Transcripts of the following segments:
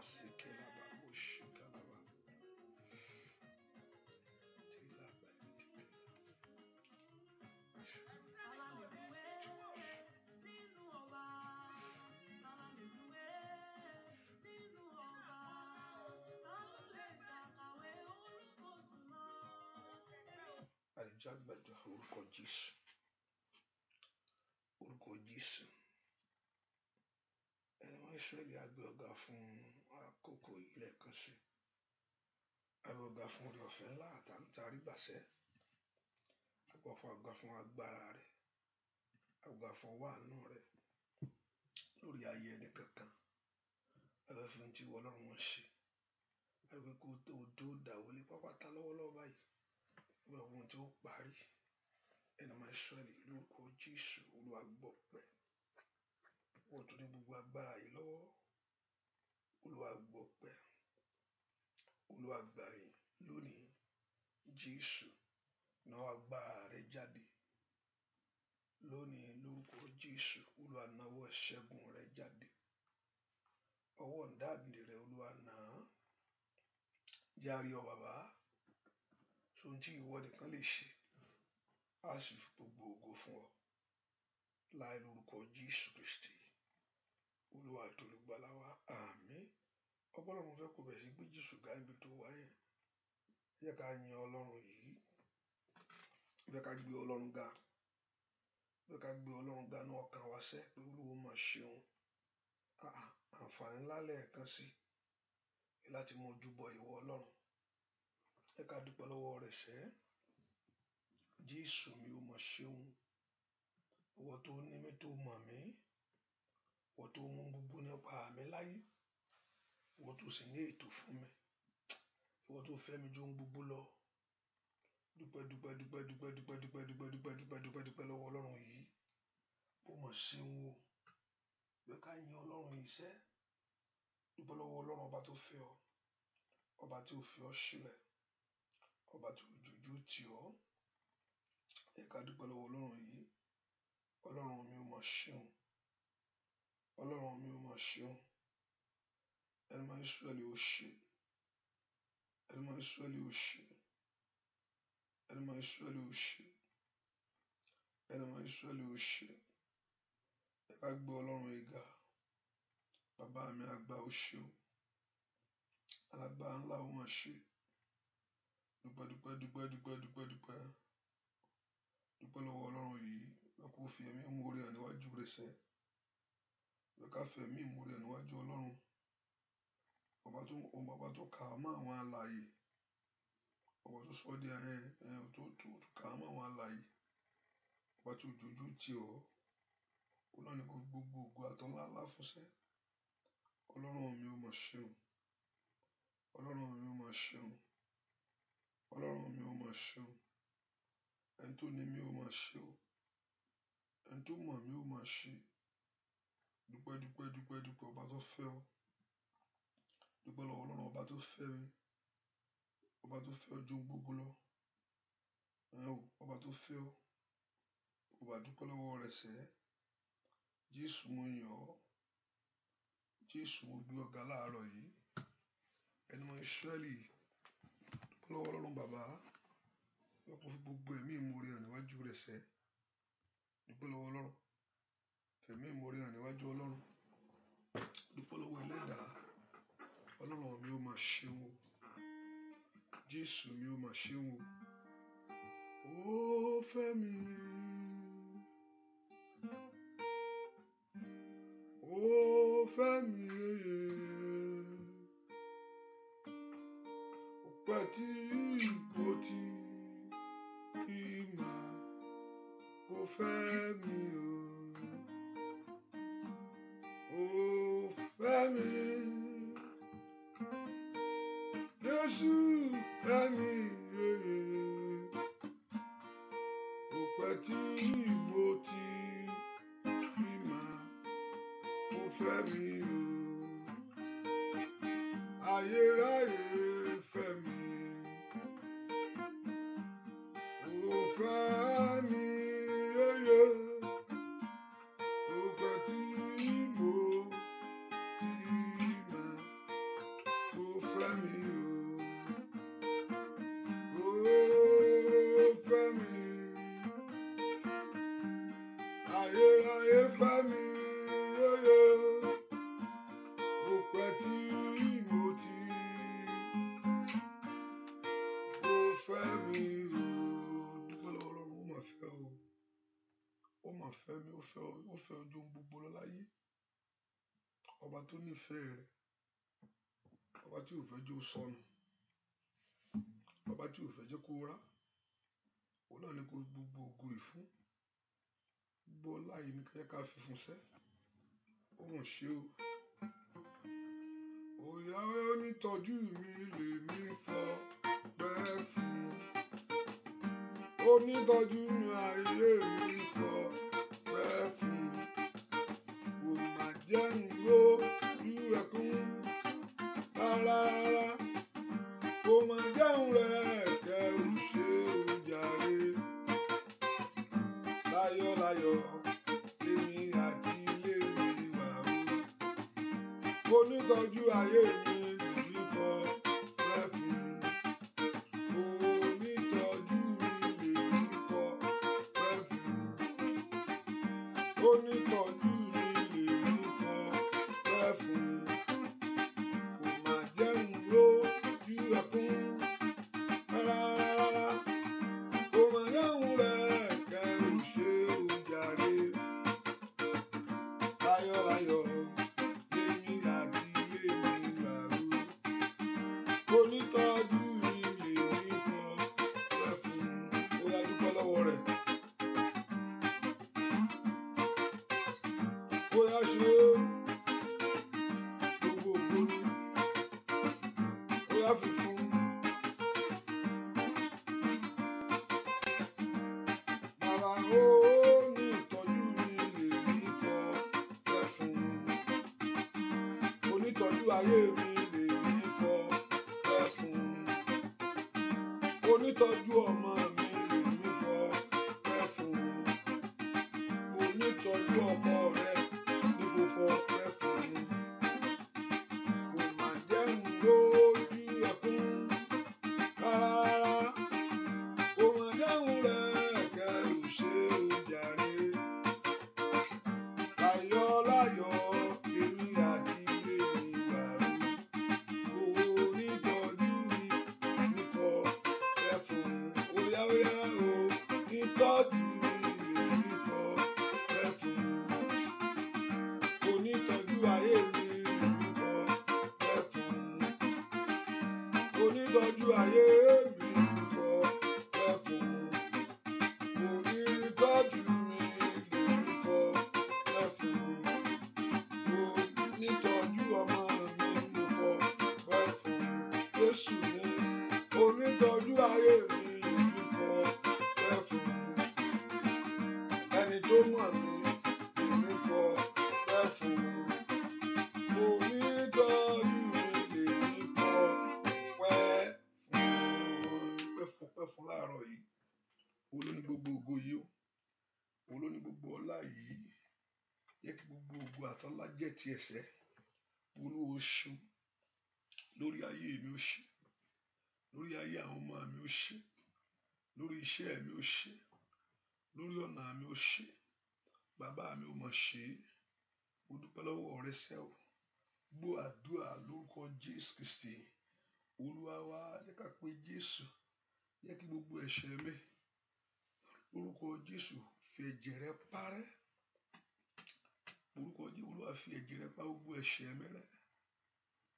Masikelaba Oshikalaba. Àlejò orúkọ Jésù. Orúkọ Jésù. Ẹni wọ́n Ísírẹ́lì á gbé ọ̀gá fún àkókò yìí lẹ́ẹ̀kan sí. A gbé ọ̀gá fún oore ọ̀fẹ́ ńlá àtàntà rí gbàṣẹ́. A gbé ọ̀gá fún agbára rẹ̀. A gbé ọ̀gá fún ọwọ́ àánú rẹ̀ lórí ayé ẹni kankan. A fẹ́ fún tí ìwọ Ọlọ́run wọn ṣe. A rí pé kó tó dáwọ́lé pápátá lọ́wọ́lọ́wọ́ báyìí. Gbogbo ohun tí ó parí. Ẹni ọmọ Ísírẹ́lì lórúkọ Jésù Olúwa gbọ́ pẹ́. Wọ́n tún ní gbogbo agbára yìí lọ́wọ́. Olúwa gbọ́ pẹ́. Olúwa gbà yín lónìí. Jésù náà agbára rẹ̀ jáde. Lónìí lórúkọ Jésù Olúwa nawọ́ ìṣẹ́gun rẹ̀ jáde. Ọwọ́ ìdáǹdè rẹ̀ Olúwa nà án. Járe ọ bàbá. Sohun tí ìwọ nìkan lè ṣe. A sì fi gbogbo ògo fún ọ. Láì lórúkọ Jésù Kristi. Olúwa àti olùgbàlà wa. Àmín. Ọ̀pọ̀lọpọ̀ fẹ́ kó bẹ̀rẹ̀ sí gbé Jésù ga níbi tó wà yẹn. Ẹ jẹ́ ká yin Ọlọ́run yìí. Ẹ jẹ́ ká gbé Ọlọ́run ga. Ẹ jẹ́ ká gbé Ọlọ́run ga ní ọkàn wa sẹ́ pé Olúwa máa ṣeun. Àǹfààní ńlá lẹ́ẹ̀kan sí láti mọ ojúbọ ìwọ Ọlọ́run. Ẹ ká dúpẹ́ lọ́wọ́ rẹ̀ sẹ́. Jésù mi ò máa ṣeun. Ìwọ tó ní mi tó mọ̀ mí. Ìwọ tó mú gbogbo nípa mi láyé. Ìwọ tó sì ní ètò fún mi. Ìwọ tó fẹ́ mi ju ohun gbogbo lọ. Dúpẹ́ dúpẹ́ dúpẹ́ dúpẹ́ dúpẹ́ dúpẹ́ dúpẹ́ dúpẹ́ dúpẹ́ dúpẹ́ dúpẹ́ lọ́wọ́ Ọlọ́run yìí. Ó mà ṣeun o. Ẹ ká yin Ọlọ́run yìí sẹ́. Dúpẹ́ lọ́wọ́ Ọlọ́run ọba tó fẹ́ ọ. Ọba tí ó fi ọ́ sílẹ̀. Ọba tí ó jòjú tì ọ́. Ẹ ká dúpẹ́ lọ́wọ́ Ọlọ́run yìí. Ọlọ́run mi ò mà ṣeun. Ọlọ́run mi ò mà ṣeun. Ẹni mọ́ Ísírẹ́lì ó ṣe. Ẹni mọ́ Ísírẹ́lì ó ṣe. Ẹni mọ́ Ísírẹ́lì ó ṣe. Ẹni mọ́ Ísírẹ́lì ó ṣe. Ẹ ká gbé Ọlọ́run yìí ga. Bàbá mi àgbà ó ṣe o. Alágbára ńlá ó mà ṣe. Dúpẹ́ dúpẹ́ dúpẹ́ dúpẹ́ dúpẹ́ dúpẹ́. Dúpẹ́ lọ́wọ́ Ọlọ́run yìí. Ẹ kó fi ẹ̀mí ìmoore hàn níwájú rẹ̀ sẹ́. Ẹ ká fi ẹ̀mí ìmoore hàn níwájú Ọlọ́run. Ọba tó kà á mọ́ àwọn alààyè. Ọba tó sọ di ẹ tó tó kà á mọ́ àwọn alààyè. Ọba tó jòjú tì ọ́. Ó náà ní kó gbogbo ògo àtọlá ńlá fún sẹ́. Ọlọ́run mi ò mà ṣeun. Ọlọ́run mi ò mà ṣeun. Ọlọ́run mi ò mà ṣeun. Ẹni tó ní mi ò mà ṣe o. Ẹni tó mọ̀ mí ò mà ṣe. Dúpẹ́ dúpẹ́ dúpẹ́ dúpẹ́ ọba tó fẹ́ ọ. Dúpẹ́ lọ́wọ́ Ọlọ́run ọba tó fẹ́ mi. Ọba tó fẹ́ ọ ju ohun gbogbo lọ. Ọba tó fẹ́ ọ. Ọba dúpẹ́ lọ́wọ́ rẹ̀ sẹ́. Jésù mo yìn ọ́. Jésù mo gbé ọ ga láàárọ̀ yìí. Ẹni mọ́ Ísírẹ́lì. Dúpẹ́ lọ́wọ́ Ọlọ́run bàbá. Ẹ kó fi gbogbo ẹ̀mí ìmoore hàn níwájú rẹ̀ sẹ́. Dúpẹ́ lọ́wọ́ Ọlọ́run. Fẹ̀mí ìmoore hàn níwájú Ọlọ́run. Dúpẹ́ lọ́wọ́ Ẹlẹ́dàá. Ọlọ́run mi ò mà ṣeun o. Jésù mi ò mà ṣeun o. Ó fẹ́ mi. Ó fẹ́ mi yéye. Ó pẹ́ tí mo ti mà kó fẹ́ mi o. Ó fẹ́ mi. Jésù fẹ́ mi yéye. Ó pẹ́ tí mo ti mà kó fẹ́ mi o. Ayérayé fẹ́ mi. Ó fẹ́ mi yéye. Ó pẹ́ tí mo ti mà Ọba tó nífẹ̀ẹ́ rẹ. Ọba tí ò fẹ́ jẹ́ ó sọnù. Ọba tí ò fẹ́ jẹ́ kó rá. Òun náà ni kó gbogbo ògo yìí fún. Gbogbo ọlá yìí ní kẹ́ ká fi fún sẹ́. Ó mọ̀ ṣe o. Òyà onítọ́jú mi lèmi fọpẹ́ fún. Onítọ́jú mi ayé mi fọpẹ́ fún. Kò má jẹ́ n rójú ẹkún rárá rárá. Kò má jẹ́ n rẹ̀kẹ̀ ò ṣe o jàre. Láyọ̀ láyọ̀ lèmi àti ilé mi wà o. Onítọ́jú ayé mi lèmi fọpẹ́ fún. Onítọ́jú mi lèmi fọpẹ́ fún. Onítọ́jú mi lèmi fọpẹ́ fún. Kò má jẹ́ n rójú ẹkún rárá rárá. Kò má jẹ́ n rẹ̀kẹ̀ ò ṣe o jàre. Láyọ̀ láyọ̀ lèmi àti ilé mi wà o. Onítọ́jú mi lèmi fọpẹ́ fún. Ó yá dúpẹ́ lọ́wọ́ rẹ̀. Ó yá ṣe é. Gbogbo ògo ni. Ó yá fi fún. Bàbá onítọ́jú mi lèmi fọpẹ́ fún. Onítọ́jú ayé mi lèmi fọpẹ́ fún. Onítọ́jú ọmọ mi lèmi fọpẹ́ fún. Onítọ́jú ọkọ rẹ ní kò fọpẹ́ fún. Kò má jẹ́ n rójú ẹkún rárá rárá. Kò má jẹ́ n rẹ̀kẹ̀ ò ṣe o jàre. Láyọ̀ láyọ̀ lèmi àti ilé mi wà o. Onítọ́jú mi ní fọpẹ́ fún. Óyá óyá o, onítọ́jú mi lèmi fọpẹ́ fún. Onítọ́jú ayé mi lèmi fọpẹ́ fún. Onítọ́jú ayé mi lèmi fọpẹ́ fún. Onítọ́jú mi lèmi fọpẹ́ fún. Onítọ́jú ọmọ mi mo fọpẹ́ fún. Jésù mi. Onítọ́jú ayé mi lèmi fọpẹ́ fún. Ẹni tó mọ̀ mí lèmi fọpẹ́ fún. Onítọ́jú mi lèmi fọpẹ́ fún. Dúpẹ́ fọpẹ́ fún láàárọ̀ yìí. Òun ló ní gbogbo ògo yìí o. Òun ló ní gbogbo ọlá yìí. Jẹ́ kí gbogbo ògo àtọlá jẹ́ ti ẹ̀ṣẹ̀. Olúwa o ṣeun. Lórí ayé mi ó ṣe. Lórí ayé àwọn ọmọ mi ó ṣe. Lórí iṣẹ́ mi ó ṣe. Lórí ọ̀nà mi ó ṣe. Bàbá mi ò mọ̀ ṣe. Mo dúpẹ́ lọ́wọ́ rẹ sẹ́ o. Gbọ́ àdúrà lórúkọ Jésù Kristi. Olúwa wa, jẹ́ ká pe Jésù. Jẹ́ kí gbogbo ẹ̀ṣẹ̀ mi lórúkọ Jésù fi ẹ̀jẹ̀ rẹ parẹ́. Orúkọ Jésù, Olúwa fi ẹ̀jẹ̀ rẹ pa gbogbo ẹ̀ṣẹ̀ mi rẹ́.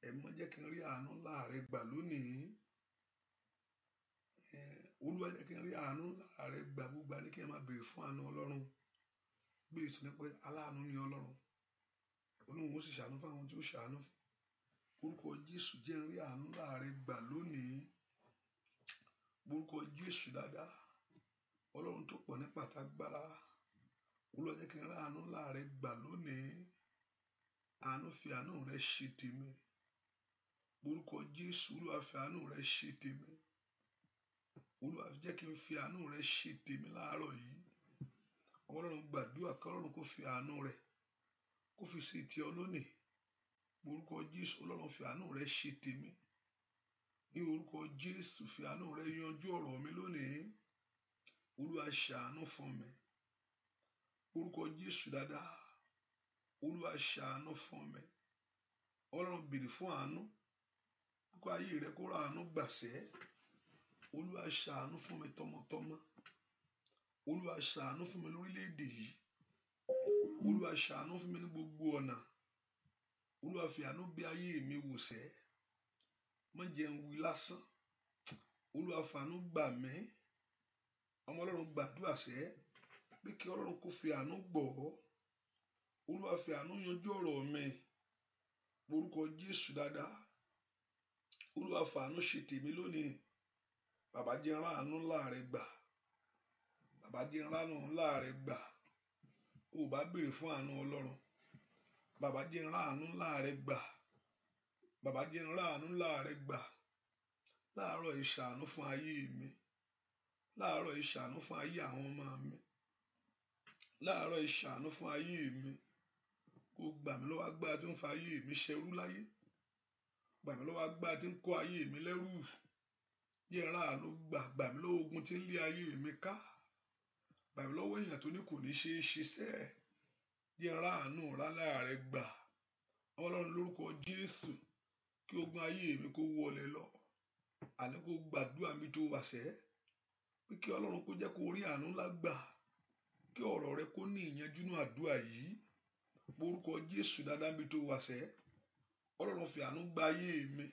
Ẹ̀mọ́ jẹ́ kí n rí àánú ńlá rẹ gbà lónìí. Olúwa jẹ́ kí n rí àánú ńlá rẹ gbà. Gbogbo àní kí ẹ máa béèrè fún àánú Ọlọ́run. Bíbélì sọ nípa aláàánú ni Ọlọ́run. Ó ní òun ó sì ṣàánú fún àwọn tí ó ṣàánú fún. Orúkọ Jésù jẹ́ n rí àánú ńlá rẹ gbà lónìí. Orúkọ Jésù dáadáa. Ọlọ́run tó pọ̀ ní pàtàgbára. Olúwa jẹ́ kí n rí àánú ńlá rẹ gbà lónìí. Àánú fi àánú rẹ ṣe tèmi. Orúkọ Jésù, Olúwa fi àánú rẹ ṣe tèmi. Olúwa jẹ́ kí n fi àánú rẹ ṣe tèmi láàárọ̀ yìí. Ọlọ́run gbàdúrà kí Ọlọ́run kó fi àánú rẹ kó fi sí ti ọ lónìí. Orúkọ Jésù, Ọlọ́run fi àánú rẹ ṣe tèmi. Ní orúkọ Jésù, fi àánú rẹ yanjú ọ̀rọ̀ mi lónìí. Olúwa ṣàánú fún mi. Orúkọ Jésù dáadáa. Olúwa ṣàánú fún mi. Ọlọ́run béèrè fún àánú. Kó ayé rẹ kó ra àánú gbàṣẹ́. Olúwa ṣàánú fún mi tọmọtọmọ. Olúwa ṣàánú fún mi lórílẹ̀-èdè yìí. Olúwa ṣàánú fún mi ní gbogbo ọ̀nà. Olúwa fi àánú bẹ̀ ayé mi wò sẹ́. Má jẹ́ n wí lásán. Olúwa fàánú gbà mí. Ọmọ Ọlọ́run, gbàdúrà sẹ́ pé kí Ọlọ́run kó fi àánú gbọ́ ọ́. Olúwa fi àánú yanjú ọ̀rọ̀ mi. Orúkọ Jésù dáadáa. Olúwa fàánú ṣe tèmi lónìí. Bàbá, jẹ́ n ráàánú ńlá rẹ gbà. Bàbá, jẹ́ n ráàánú ńlá rẹ gbà. O ò bá béèrè fún àánú Ọlọ́run. Bàbá, jẹ́ n ráàánú ńlá rẹ gbà. Bàbá, jẹ́ n ráàánú ńlá rẹ gbà. Láàárọ̀ yìí, ṣàánú fún ayé mi. Láàárọ̀ yìí, ṣàánú fún ayé àwọn ọmọ mi. Láàárọ̀ yìí, ṣàánú fún ayé mi. Kó gbà mí lọ́wọ́ agbára tí ń fa ayé mi ṣẹrú láyé. Gbà mí lọ́wọ́ agbára tí ń kó ayé mi lẹ́rú. Jẹ́ n ráàánú gbà. Gbà mí lọ́wọ́ ogun tí ń lé ayé mi ká. Gbà mí lọ́wọ́ èèyàn tó ní kò ní ṣeé ṣe sẹ́ẹ̀. Jẹ́ n ráàánú rálá rẹ gbà. Ọlọ́run, lórúkọ Jésù, kí ogun ayé mi kó wọlé lọ. Àní kó gbàdúrà mi tó wà sẹ́ pé kí Ọlọ́run kó jẹ́ kó rí àánú ńlá gbà, kí ọ̀rọ̀ rẹ kó ní ìyanjú nínú àdúrà yìí. Orúkọ Jésù dáadáa mi tó wà sẹ́. Ọlọ́run fi àánú gba ayé mi,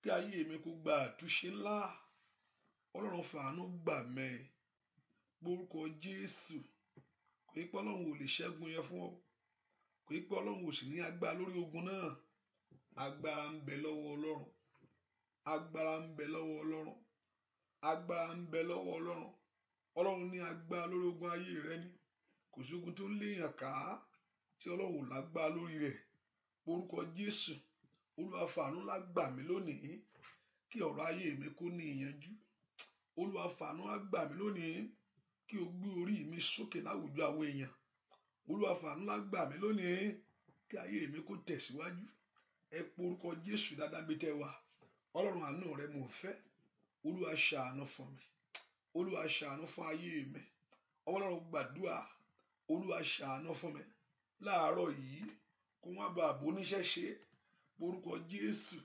kí ayé mi kó gba àtúnṣe ńlá. Ọlọ́run fi àánú gbà mí. Orúkọ Jésù. Kò yí pé Ọlọ́run ò lè ṣẹ́gun yẹn fún ọ. Kò yí pé Ọlọ́run ò sì ní agbára lórí ogun náà. Agbára ń bẹ lọ́wọ́ Ọlọ́run. Agbára ń bẹ lọ́wọ́ Ọlọ́run. Agbára ń bẹ lọ́wọ́ Ọlọ́run. Ọlọ́run ní agbára lórí ogun ayé rẹ ni. Kò sí ogun tó ń léèyàn ká tí Ọlọ́run ò lágbára lórí rẹ̀. Orúkọ Jésù. Olúwa fàánú ńlá gbà mí lónìí, kí ọ̀rọ̀ ayé mi kó ní ìyanjú. Olúwa fàánú ńlá gbà mí lónìí, kí o gbé orí mi sókè láwùjọ àwọn èèyàn. Olúwa fàánú ńlá gbà mí lónìí, kí ayé mi kó tẹ̀síwájú. Ẹ pe orúkọ Jésù dáadáa bí tẹ́ wà. Ọlọ́run, àánú rẹ mò ń fẹ́. Olúwa ṣàánú fún mi. Olúwa ṣàánú fún ayé mi. Ọlọ́run, gbàdúrà. Olúwa ṣàánú fún mi láàárọ̀ yìí, kó má bàa bó níṣẹ́ ṣe. Orúkọ Jésù,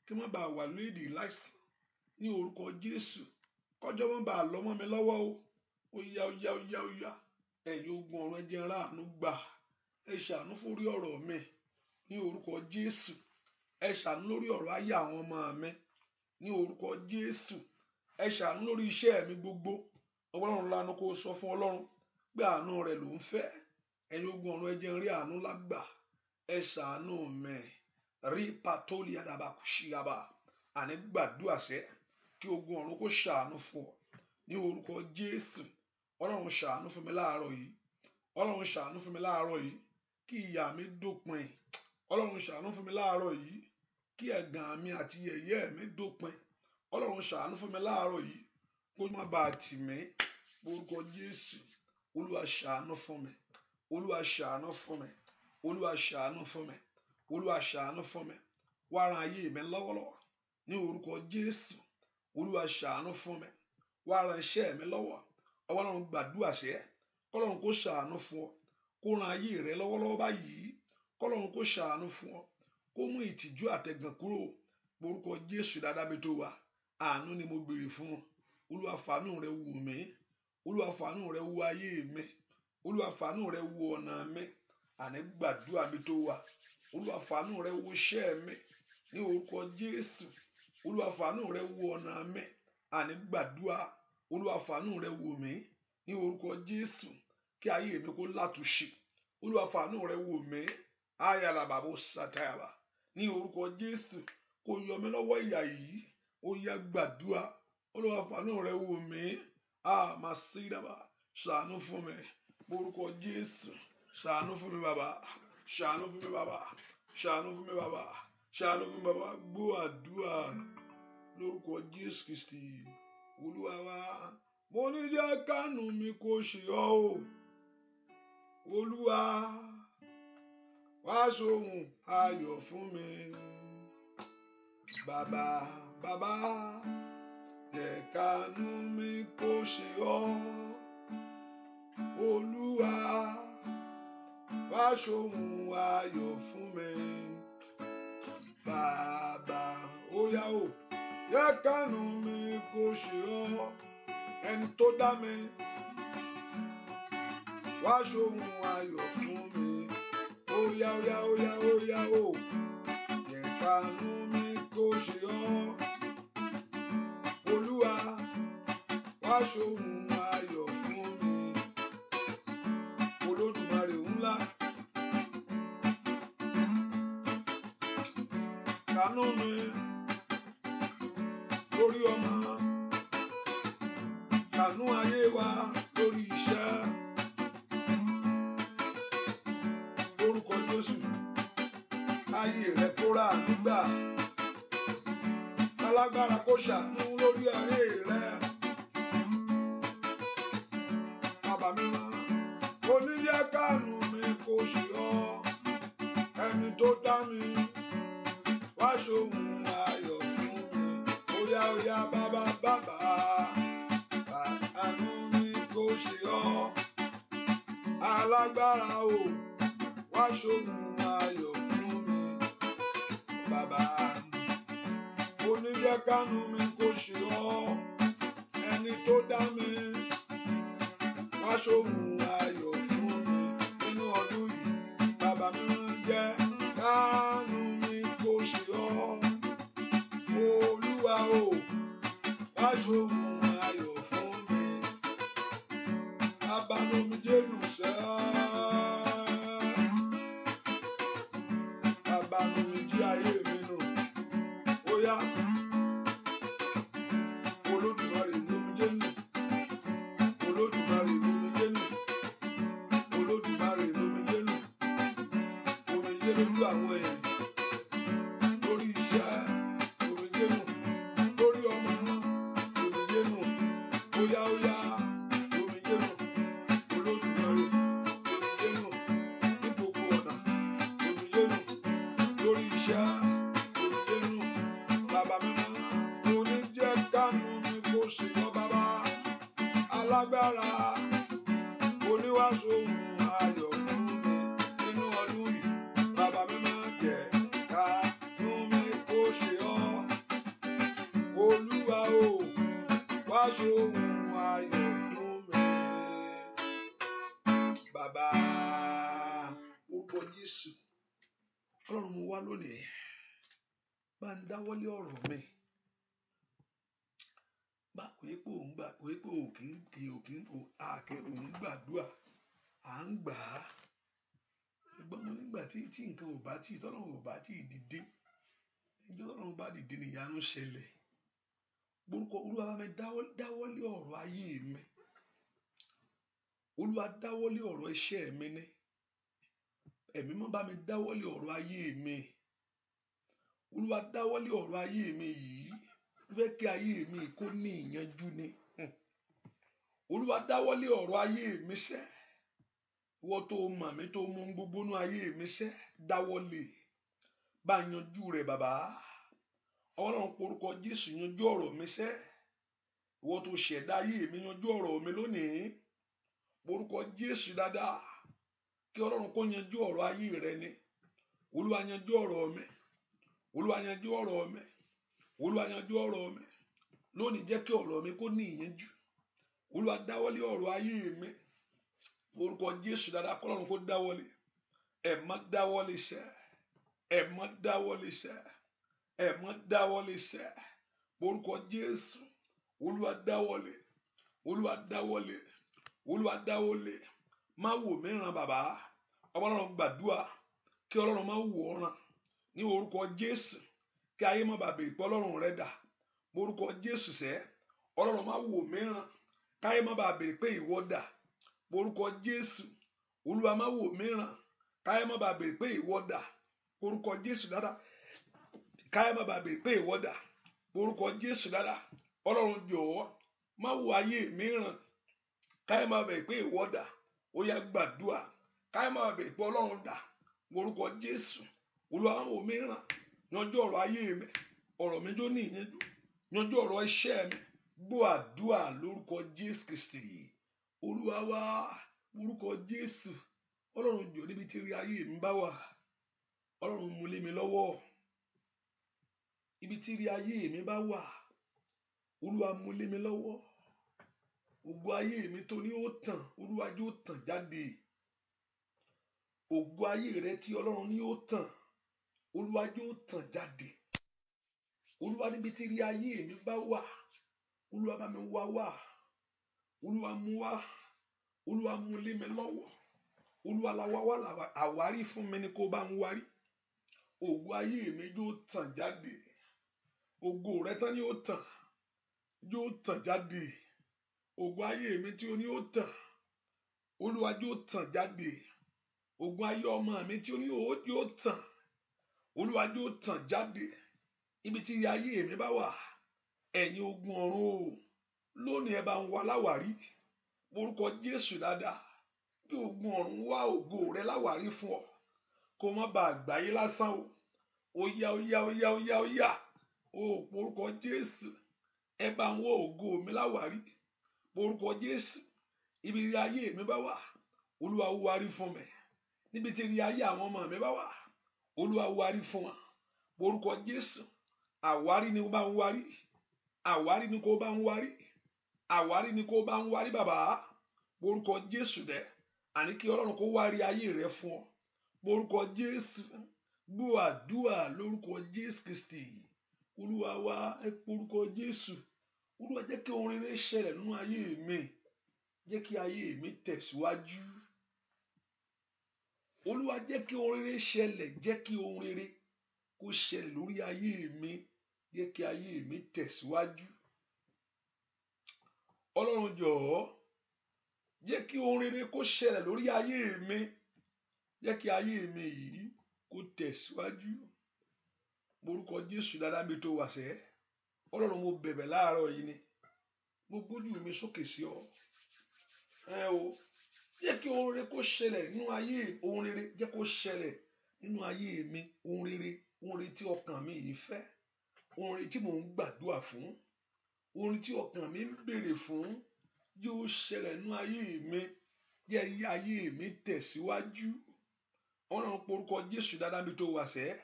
kí má bàa wà lóde láìsàn. Ní orúkọ Jésù, kọjọ́ má bàa lọ mọ́ mi lọ́wọ́ o. Ó yá, ó yá, ó yá, ó yá. Ẹ̀yin ogun ọ̀run, ẹ jẹ́ n ráàánú gbà. Ẹ ṣàánú fórí ọ̀rọ̀ mi. Ní orúkọ Jésù, ẹ ṣàánú lórí ọ̀rọ̀ ayé àwọn ọmọ mi. Ní orúkọ Jésù, ẹ ṣàánú lórí iṣẹ́ mi gbogbo. Ọlọ́run, lanu kó sọ fún Ọlọ́run pé àánú rẹ̀ ló ń fẹ́. Ẹ̀yin ogun ọ̀run, ẹ jẹ́ n rí àánú lágbà. Ẹ ṣàánú mi. Rí patoli adabakuṣiyaba. Àní gbàdúrà sẹ́ kí ogun ọ̀run kó ṣàánú fún ọ. Ní orúkọ Jésù, Ọlọ́run ṣàánú fún mi láàárọ̀ yìí. Ọlọ́run ṣàánú fún mi láàárọ̀ yìí, kí ìyà mi dópin. Ọlọ́run ṣàánú fún mi láàárọ̀ yìí, kí ẹ̀gàn mi àti yẹ̀yẹ́ mi dópin. Ọlọ́run ṣàánú fún mi láàárọ̀ yìí, kó má bàa tì mí. Orúkọ Jésù, Olúwa ṣàánú fún mi. Olúwa ṣàánú fún mi. Olúwa ṣàánú fún mi. Olúwa ṣàánú fún mi. Wá ran ayé mi lọ́wọ́lọ́wọ́. Ní orúkọ Jésù, Olúwa ṣàánú fún mi. Wá ran iṣẹ́ mi lọ́wọ́. Ọlọ́run, gbàdúrà sẹ́ kọ́lọ́run kó ṣàánú fún ọ, kó ran ayé rẹ lọ́wọ́lọ́wọ́ báyìí. Kọ́lọ́run kó ṣàánú fún ọ, kó mú ìtìjú àtẹ̀gàn kúrò. Orúkọ Jésù dáadáa mi tó wà. Àánú ni mo béèrè fún. Olúwa fàánú rẹ wò mí. Olúwa fàánú rẹ wò ayé mi. Olúwa fàánú rẹ wò ọ̀nà mi. Àní gbàdúrà mi tó wà. Olúwa fàánú rẹ wò iṣẹ́ mi. Ní orúkọ Jésù, Olúwa fàánú rẹ wò ọ̀nà mi. Àní gbàdúrà. Olúwa fàánú rẹ wò mí. Ní orúkọ Jésù, kí ayé mi kó látúnṣe. Olúwa fàánú rẹ wò mí. Ayalababo satayaba. Ní orúkọ Jésù, kó yọ mí lọ́wọ́ ìyà yìí. Ó yá, gbàdúrà. Olúwa fàánú rẹ wò mí. A máa sí dábàá. Ṣàánú fún mi. Orúkọ Jésù, ṣàánú fún mi, bàbá. Ṣàánú fún mi, bàbá. Ṣàánú fún mi, bàbá. Ṣàánú fún mi, bàbá. Gbọ́ àdúrà lórúkọ Jésù Kristi Olúwa wa. Mo ní jẹ́ kánú mi kó ṣe ọ́ o. Olúwa wá sóhun ayọ̀ fún mi. Bàbá, bàbá, jẹ́ kánú mi kó ṣe ọ́. Olúwa wá sóhun ayọ̀ fún mi. Bàbá, ó yá o, jẹ́ kánú mi kó ṣe ọ́. Ẹni tó dá mi, wá sóhun ayọ̀ fún mi. Ó yá, ó yá, ó yá, ó yá o. kàánú mi kò ṣe ọ́. Olúwa wá ṣohun ayọ̀ fún mi. Olódùmarè ńlá. Kàánú mi lórí ọmọ. Kàánú ayé wa lórí iṣẹ́. Lórúkọ Jésù, ayé rẹ kó rà nígbà. Alágbára kó ṣàánú lórí ayé rẹ. Bàbá mímọ́, oníjẹ́ kàánú mi kò ṣe ọ́. Ẹni tó dá mi, wá ṣohun ayọ̀ fún mi. Óyá óyá bàbá bàbá, àánú mi kò ṣe ọ́. Alágbára o, wá ṣohun ayọ̀ fún mi. Bàbá, oníjẹ́ kánú mi kò ṣe ọ́. Ẹni tó dá mi, wá ṣohun ayọ̀ fún mi. Nínú ọdún yìí, bàbá mi jẹ́ kánú mi kò ṣe ọ́. Olúwa o, wá ṣohun ayọ̀ fún mi. Bàbá nu mi jẹ́nu sẹ́. Bàbá nu mi jí ayé mi nù. Óyá, Olódùmarè nu mi jẹ́nu. Olódùmarè nu mi jẹ́nu. Olódùmarè nu mi jẹ́nu. Omijé lójú àwọn èèyàn. Lórí iṣẹ́, omijé nù. Lórí ọmọ, omijé nù. Óyá óyá, omijé nù. Olódùmarè, omijé nù. Ní gbogbo ọ̀nà, omijé nù. Lórí iṣẹ́, omijé nù. Bàbá mímọ́, oníjẹ́ kánú mi kò ṣe ọ́ bàbá. Alágbára, oníwàásù ayọ̀ fún mi nínú ọdún yìí. Bàbá mímọ́ jẹ́ kánú mi kò ṣe ọ́. Olúwa o, wá ṣohun ayọ̀ fún mi. Bàbá, orúkọ Jésù, Ọlọ́run mo wá lónìí. Bá ń dáwọ́lé ọ̀rọ̀ mi. Bá kò yẹ pé òun gbà, kò yẹ pé òun kì í àkè òun gbàdúrà, à ń gbà á. Ṣùgbọ́n mo nígbà tí nǹkan ò bá tí tọ́lọ́run ò bá tí dìde, ìjọ tọ́lọ́run bá dìde ni ìyanu ṣẹlẹ̀. Orúkọ Olúwa bá mi dáwọ́lé ọ̀rọ̀ ayé mi. Olúwa dáwọ́lé ọ̀rọ̀ iṣẹ́ mi ní. Ẹ̀mí mọ́ bá mi dáwọ́lé ọ̀rọ̀ ayé mi. Olúwa dáwọ́lé ọ̀rọ̀ ayé mi yìí. Mo fẹ́ kí ayé mi kó ní ìyanjú ni. Olúwa dáwọ́lé ọ̀rọ̀ ayé mi sẹ́. Ìwọ tó mọ̀ mí tó mú gbogbo nú ayé mi sẹ́, dáwọ́lé. Bá yanjú rẹ̀ bàbá. Ọlọ́run porúkọ Jésù yanjú ọ̀rọ̀ mi sẹ́. Ìwọ tó ṣẹ̀dá ayé mi yanjú ọ̀rọ̀ mi lónìí. Porúkọ Jésù dáadáa. Kí Ọlọ́run kó yanjú ọ̀rọ̀ ayé rẹ ni. Olúwa yanjú ọ̀rọ̀ mi. Olúwa yanjú ọ̀rọ̀ mi. Olúwa yanjú ọ̀rọ̀ mi. Lónìí jẹ́ kí ọ̀rọ̀ mi kó ní ìyanjú. Olúwa dáwọ́lé ọ̀rọ̀ ayé mi. Orúkọ Jésù dáadáa kọ́lọ́run kó dáwọ́lé. Ẹ má dáwọ́lé sẹ́. Ẹ má dáwọ́lé sẹ́. Ẹ má dáwọ́lé sẹ́. Orúkọ Jésù. Olúwa dáwọ́lé. Olúwa dáwọ́lé. Olúwa dáwọ́lé. Má wò mí ràn bàbá. Ọlọ́run gbàdúrà kí Ọlọ́run má wò ọ́ ràn. Ní orúkọ Jésù. Kí ayé má bàa béèrè pé Ọlọ́run rẹ dà. Orúkọ Jésù sẹ́. Ọlọ́run má wò mí ràn. Káyé má bàa béèrè pé ìwọ dà. Orúkọ Jésù. Olúwa má wò mí ràn. Káyé má bàa béèrè pé ìwọ dà. Orúkọ Jésù dáadáa. Káyé má bàa béèrè pé ìwọ dà. Orúkọ Jésù dáadáa. Ọlọ́run jọ̀ọ́ má wo ayé mi ràn. Káyé má bàa béèrè pé ìwọ dà. Ó yá gbàdúrà. Káyé má bàa béèrè pé Ọlọ́run dà. Orúkọ Jésù. Olúwa má wò mí ràn. Yanjú ọ̀rọ̀ ayé mi. Ọ̀rọ̀ mi jó ní ìyanjú. Yanjú ọ̀rọ̀ iṣẹ́ mi. Gbọ́ àdúrà lórúkọ Jésù Kristi. Olúwa wá orúkọ Jésù. Ọlọ́run jọ̀ọ́ níbi tí rí ayé mi bá wà. Ọlọ́run mú lé mi lọ́wọ́. Ibi tí rí ayé mi bá wà. Olúwa mú lé mi lọ́wọ́. Ògo ayé mi tó ní ó tàn, Olúwa yóò tàn jáde. Ògo ayé rẹ tí Ọlọ́run ní ó tàn. Olúwa jẹ́ ó tàn jáde. Olúwa, níbi tí ire ayé mi bá wà, Olúwa bá mi wá wá. Olúwa mú wá. Olúwa mú lé mi lọ́wọ́. Olúwa la wá wá àwárí fún mi ni kó bá ń wárí. Ògo ayé mi yóò tàn jáde. Ògo rẹ tán ni ó tàn, yóò tàn jáde. Ògo ayé mi tí ó ní ó tàn, Olúwa yóò tàn jáde. Ògo ayé ọmọ mi tí ó ní yóò tàn, Olúwa yóò tàn jáde. Ibi tí ayé mi bá wà, ẹ̀yin ogun ọ̀run o, lónìí ẹ bá ń wá láwàrí. Orúkọ Jésù dáadáa, kí ogun ọ̀run wá ògo rẹ láwàrí fún ọ, kó má ba àgbáyé lásán o. Ó yá, ó yá, ó yá, ó yá, ó yá. O orúkọ Jésù, ẹ bá ń wá ògo mi láwàrí. Orúkọ Jésù, ibi ire ayé mi bá wà, Olúwa wárí fún mi. Níbi tí ire ayé àwọn ọmọ mi bá wà, Olúwa wárí fún wọn. Orúkọ Jésù, àwárí ni ó bá ń wárí. Àwárí ni kó bá ń wárí. Àwárí ni kó bá ń wárí bàbá. Orúkọ Jésù dẹ, àní kí Ọlọ́run kó wárí ayé rẹ fún ọ. Orúkọ Jésù, gbọ́ àdúrà lórúkọ Jésù Kristi. Olúwa wa, ẹ pe orúkọ Jésù. Olúwa, jẹ́ kí ohun rere ṣẹlẹ̀ nínú ayé mi. Jẹ́ kí ayé mi tẹ̀síwájú. Olúwa, jẹ́ kí ohun rere ṣẹlẹ̀. Jẹ́ kí ohun rere kó ṣẹlẹ̀ lórí ayé mi. Jẹ́ kí ayé mi tẹ̀síwájú. Ọlọ́run jọ̀ọ́, jẹ́ kí ohun rere kó ṣẹlẹ̀ lórí ayé mi. Jẹ́ kí ayé mi yìí kó tẹ̀síwájú. Morúkọ Jésù dáadáa mi tó wà sẹ́. Ọlọ́run, mo bẹ̀bẹ̀ láàárọ̀ yìí ni. Mo gbójú mi sókè sí ọ. Ẹ o, jẹ́ kí ohun rere kó ṣẹlẹ̀ nínú ayé, ohun rere jẹ́ kó ṣẹlẹ̀ nínú ayé mi. Ohun rere, ohun rere tí ọkàn mi yìí fẹ́. Ohun rere tí mò ń gbàdúrà fún. Ohun tí ọkàn mi ń béèrè fún yóò ṣẹlẹ̀ nínú ayé mi. Jẹ́ kí ayé mi tẹ̀síwájú. Ọlọ́run, porúkọ Jésù dáadáa mi tó wà sẹ́.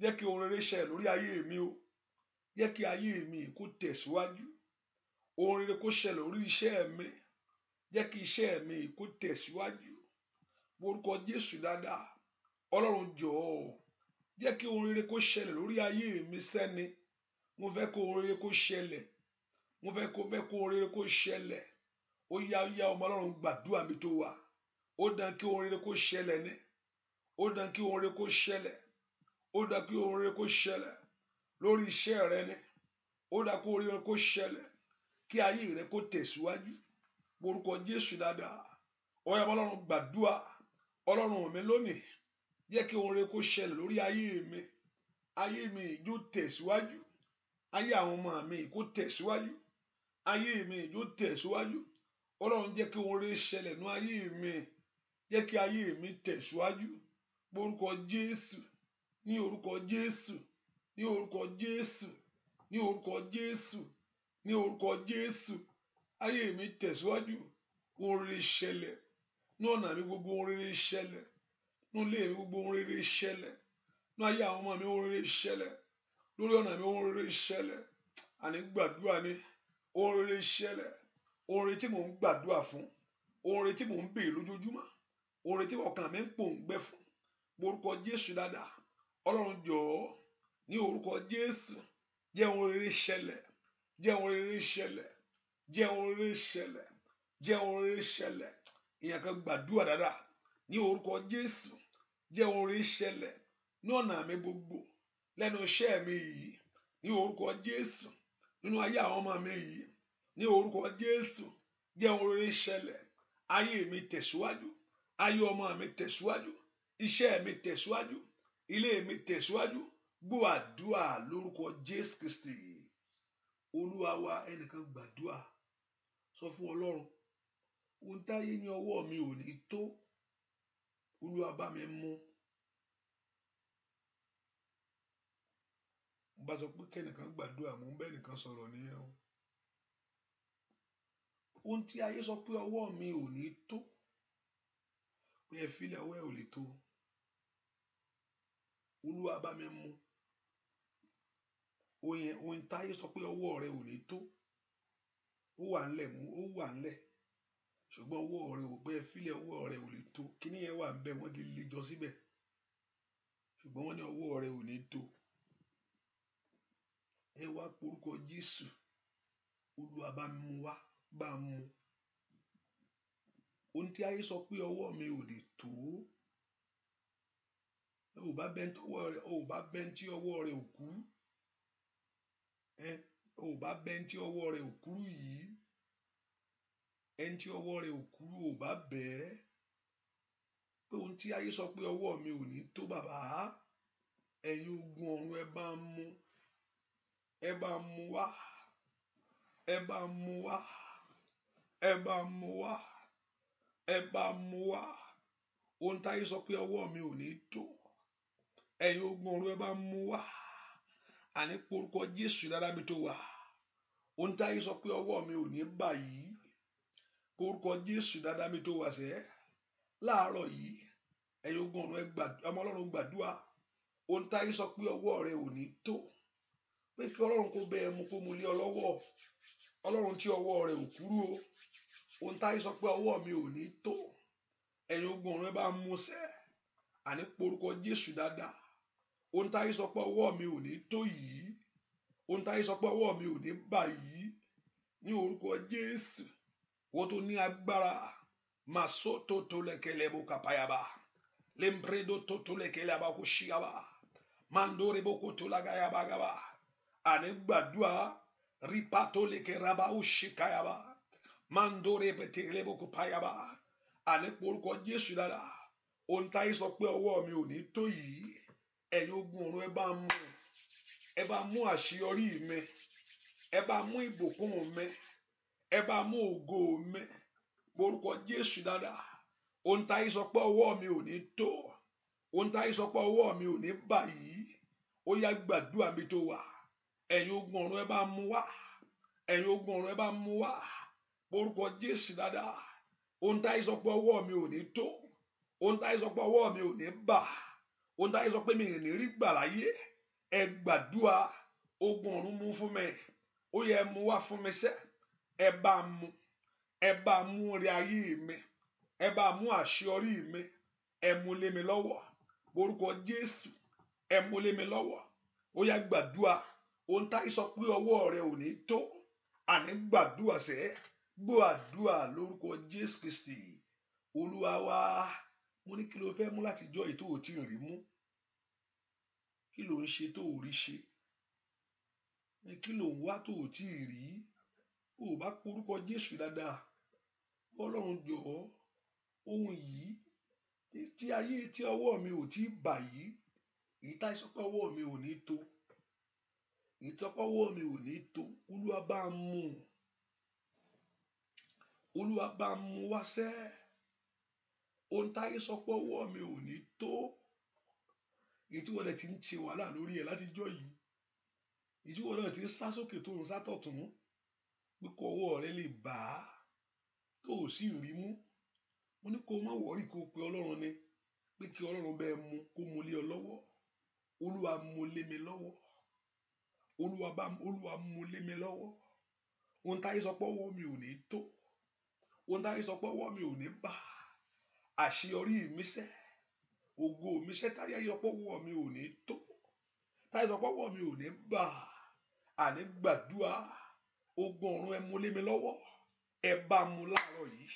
Jẹ́ kí ohun rere ṣẹlẹ̀ lórí ayé mi o. Jẹ́ kí ayé mi kó tẹ̀síwájú. Ohun rere kó ṣẹlẹ̀ lórí iṣẹ́ mi. Jẹ́ kí iṣẹ́ mi kó tẹ̀síwájú. Porúkọ Jésù dáadáa. Ọlọ́run jọ̀ọ́, jẹ́ kí ohun rere kó ṣẹlẹ̀ lórí ayé mi sẹ́ni. Mo fẹ́ kó ohun rere kó ṣẹlẹ̀. Mo fẹ́ kó ohun rere kó ṣẹlẹ̀. Ó yá, ó yá, ọmọ Ọlọ́run, gbàdúrà mi tó wà. Ó dán kí ohun rere kó ṣẹlẹ̀ ni. Ó dán kí ohun rere kó ṣẹlẹ̀. Ó dán kí ohun rere kó ṣẹlẹ̀ lórí iṣẹ́ rẹ ni. Ó dán kó ohun rere kó ṣẹlẹ̀, kí ayé rẹ kó tẹ̀síwájú. Orúkọ Jésù dáadáa. Ó yá, ọmọ Ọlọ́run, gbàdúrà. Ọlọ́run mi lónìí, jẹ́ kí ohun rere kó ṣẹlẹ̀ lórí ayé mi. Ayé mi yóò tẹ̀síwájú. Ayé àwọn ọmọ mi kó tẹ̀síwájú. Ayé mi yóò tẹ̀síwájú. Ọlọ́run, jẹ́ kí ohun rere ṣẹlẹ̀ nínú ayé mi. Jẹ́ kí ayé mi tẹ̀síwájú. Orúkọ Jésù, ní orúkọ Jésù, ní orúkọ Jésù, ní orúkọ Jésù, ní orúkọ Jésù. Ayé mi tẹ̀síwájú. Ohun rere ṣẹlẹ̀. Ní ọ̀nà mi gbogbo, ohun rere ṣẹlẹ̀. Ní ilé mi gbogbo, ohun rere ṣẹlẹ̀. Ní ayé àwọn ọmọ mi, ohun rere ṣẹlẹ̀. Lórí ọ̀nà mi, ohun rere ṣẹlẹ̀. Àní gbàdúrà ni. Ohun rere ṣẹlẹ̀. Ohun rere tí mò ń gbàdúrà fún. Ohun rere tí mò ń béèrè lójoojúmọ́. Ohun rere tí ọkàn mi ń pòǹgbẹ fún. Orúkọ Jésù dáadáa. Ọlọ́run jọ̀ọ́, ní orúkọ Jésù, jẹ́ ohun rere ṣẹlẹ̀. Jẹ́ ohun rere ṣẹlẹ̀. Jẹ́ ohun rere ṣẹlẹ̀. Jẹ́ ohun rere ṣẹlẹ̀. Ìyẹn kan gbàdúrà dáadáa. Ní orúkọ Jésù, jẹ́ ohun rere ṣẹlẹ̀ ní ọ̀nà mi gbogbo, lẹ́nu iṣẹ́ mi yìí. Ní orúkọ Jésù, nínú ayé àwọn ọmọ mi yìí. Ní orúkọ Jésù, jẹ́ ohun rere ṣẹlẹ̀. Ayé mi tẹ̀síwájú. Ayé ọmọ mi tẹ̀síwájú. Iṣẹ́ mi tẹ̀síwájú. Ilé mi tẹ̀síwájú. Gbọ́ àdúrà lórúkọ Jésù Kristi. Olúwa wa, ẹnìkan gbàdúrà. Sọ fún Ọlọ́run, ohun táyé ní ọwọ́ mi ò ní tó, Olúwa bá mi mú. Mo bá sọ pé kẹ́nìkan gbàdúrà, mò ń bá ẹnìkan sọ̀rọ̀ nìyẹn o. Ohun tí ayé sọ pé ọwọ́ mi ò ní tó, pé ẹ fílẹ̀, ọwọ́ ẹ ò lè tó, Olúwa bá mi mú. Ohun táyé sọ pé ọwọ́ rẹ ò ní tó, ó wà ńlẹ̀ mú, ó wà ńlẹ̀, ṣùgbọ́n ọwọ́ rẹ ò pé ẹ fílẹ̀, ọwọ́ rẹ ò lè tó. Kíní yẹn wà ńbẹ̀, wọ́n ti lè jọ síbẹ̀, ṣùgbọ́n wọ́n ní ọwọ́ rẹ Ẹ wá porúkọ Jésù. Olúwa bá mi mú wá, bá mú. Ohun tí ayé sọ pé ọwọ́ mi ò lè tó. Ò bá bẹ́ẹ̀ tọwọ́ rẹ̀, ò bá bẹ́ẹ̀ tí ọwọ́ rẹ̀ ò kú. Ẹ ò bá bẹ́ẹ̀ tí ọwọ́ rẹ̀ ò kúrú yìí. Ẹni tí ọwọ́ rẹ̀ ò kúrú ò bá bẹ́ẹ̀. Pé ohun tí ayé sọ pé ọwọ́ mi ò ní tó bàbá. Ẹ̀yin ogun ọ̀run ẹ bá mú. Ẹ bá mú wá. Ẹ bá mú wá. Ẹ bá mú wá. Ẹ bá mú wá. Ohun tí ayé sọ pé ọwọ́ mi ò ní tó. Ẹ̀yin ogun ọ̀run ẹ bá mú wá. Àní porúkọ Jésù dára mi tó wà. Ohun tí ayé sọ pé ọwọ́ mi ò ní bà yìí. Porúkọ Jésù dáadáa mi tó wà sẹ́. Láàárọ̀ yìí, ẹ̀yin ogun ọ̀run ẹ ọmọ Ọlọ́run gbàdúrà. Ohun tí ayé sọ pé ọwọ́ rẹ ò ní tó. Pé kí Ọlọ́run kó bẹ́ ẹ mú kó mú lé ọ lọ́wọ́. Ọlọ́run tí ọwọ́ rẹ ò kúrú o. Ohun tí ayé sọ pé ọwọ́ mi ò ní tó. Ẹ̀yin ogun ọ̀run ẹ bá mú sẹ́. Àní porúkọ Jésù dáadáa. Ohun tí ayé sọ pé ọwọ́ mi ò ní tó yìí. Ohun tí ayé sọ pé ọwọ́ mi ò ní bà yìí. Ní orúkọ Jésù. Wọ́n tó ní agbára. Masoto tó lẹ́kẹ̀lẹ́ bó kapayaba. Lempredo tó tó lẹ́kẹ̀lẹ́ abako ṣíyaba. Mandore boko tó lágayaba gaba. Àní gbàdúrà. Ripato lẹ́kẹ̀ raba ó ṣìkayaba. Mandore bẹ̀tẹ̀lẹ́ boko payaba. Àní porúkọ Jésù dáadáa. Ohun tí ayé sọ pé ọwọ́ mi ò ní tó yìí. Ẹ̀yin ogun ọ̀run ẹ bá mú. Ẹ bá mú àṣeyọrí mi. Ẹ bá mú ìbùkún mi. Ẹ bá mú ògo mi. Porúkọ Jésù dáadáa. Ohun tí ayé sọ pé ọwọ́ mi ò ní tó. Ohun tí ayé sọ pé ọwọ́ mi ò ní bà yìí. Ó yá gbàdúrà mi tó wà. Ẹ̀yin ogun ọ̀run ẹ bá mú wá. Ẹ̀yin ogun ọ̀run ẹ bá mú wá. Porúkọ Jésù dáadáa. Ohun tí ayé sọ pé ọwọ́ mi ò ní tó. Ohun tí ayé sọ pé ọwọ́ mi ò ní bà. Ohun tí ayé sọ pé mi ò ní rí gbà láyé. Ẹ gbàdúrà. Ogun ọ̀run mú fún mi. Ó yẹ mú wá fún mi sẹ́. Ẹ bá mú. Ẹ bá mú rí ayé mi. Ẹ bá mú àṣeyọrí mi. Ẹ mú lé mi lọ́wọ́. Porúkọ Jésù. Ẹ mú lé mi lọ́wọ́. Ó yá gbàdúrà. Ohun tí ayé sọ pé ọwọ́ rẹ ò ní tó. Àní gbàdúrà sẹ́. Gbọ́ àdúrà lórúkọ Jésù Kristi. Olúwa wa. Mo ní kí ló fẹ́ mú láti jọ́ èyí tó ò tí ì rí mú? Kí ló ń ṣe tó ò rí ṣe? Kí ló ń wá tó ò tí ì rí? O ò bá porúkọ Jésù dáadáa. Ọlọ́run jọ̀ọ́, ohun yìí tí ayé tí ọwọ́ mi ò tí ì bà yìí, èyí tá sọ pé ọwọ́ mi ò ní tó, èyí tó pé ọwọ́ mi ò ní tó, Olúwa bá mú. Olúwa bá mú wá sẹ́. Ohun táyé sọ pé ọwọ́ mi ò ní tó, èyí tí wọ́n lè ti ń ṣe wàhálà lórí ẹ̀ látijọ́ yìí, èyí tí wọ́n náà ti ń sá sókè tó ń sá tọ̀tún, pé kó ọwọ́ rẹ lè bà á, tó ò sì rí mú. Mo ní kó má wọ̀rí kó pe Ọlọ́run ni, pé kí Ọlọ́run bẹ́ẹ̀ mú kó mú lé ọ lọ́wọ́. Olúwa mú lé mi lọ́wọ́. Olúwa bá Olúwa mú lé mi lọ́wọ́. Ohun táyé sọ pé ọwọ́ mi ò ní tó. Ohun táyé sọ pé ọwọ́ mi ò ní bà. Àṣeyọrí mi sẹ́. Ògo mi sẹ́ táyé sọ pé ọwọ́ mi ò ní tó. Táyé sọ pé ọwọ́ mi ò ní bà. Àní gbàdúrà. Ogun ọ̀run ẹ mú lé mi lọ́wọ́. Ẹ bá mú láàárọ̀ yìí.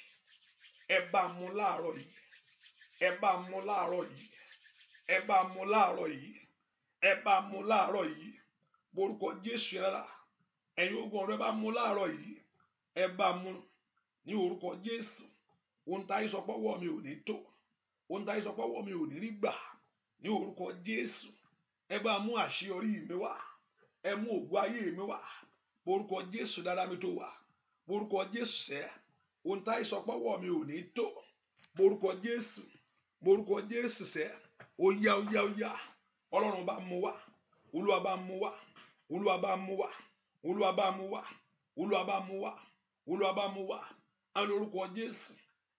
Ẹ bá mú láàárọ̀ yìí. Ẹ bá mú láàárọ̀ yìí. Ẹ bá mú láàárọ̀ yìí. Ẹ bá mú láàárọ̀ yìí. Borúkọ Jésù rárá. Ẹ̀yin ogun ọ̀run ẹ bá mú láàárọ̀ yìí. Ẹ bá mú ní orúkọ Jésù. Ohun táyé sọ pé ọwọ́ mi ò ní tó. Ohun táyé sọ pé ọwọ́ mi ò ní rí gbà. Ní orúkọ Jésù. Ẹ bá mú àṣeyọrí mi wá. Ẹ mú ògo ayé mi wá. Borúkọ Jésù dára mi tó wà. Borúkọ Jésù sẹ́. Ohun táyé sọ pé ọwọ́ mi ò ní tó. Borúkọ Jésù. Borúkọ Jésù sẹ́. Ó yá ó yá ó yá. Ọlọ́run bá mú wá. Olúwa bá mú wá. Olúwa bá mú wá. Olúwa bá mú wá. Olúwa bá mú wá. Olúwa bá mú wá. Á lórúkọ Jésù.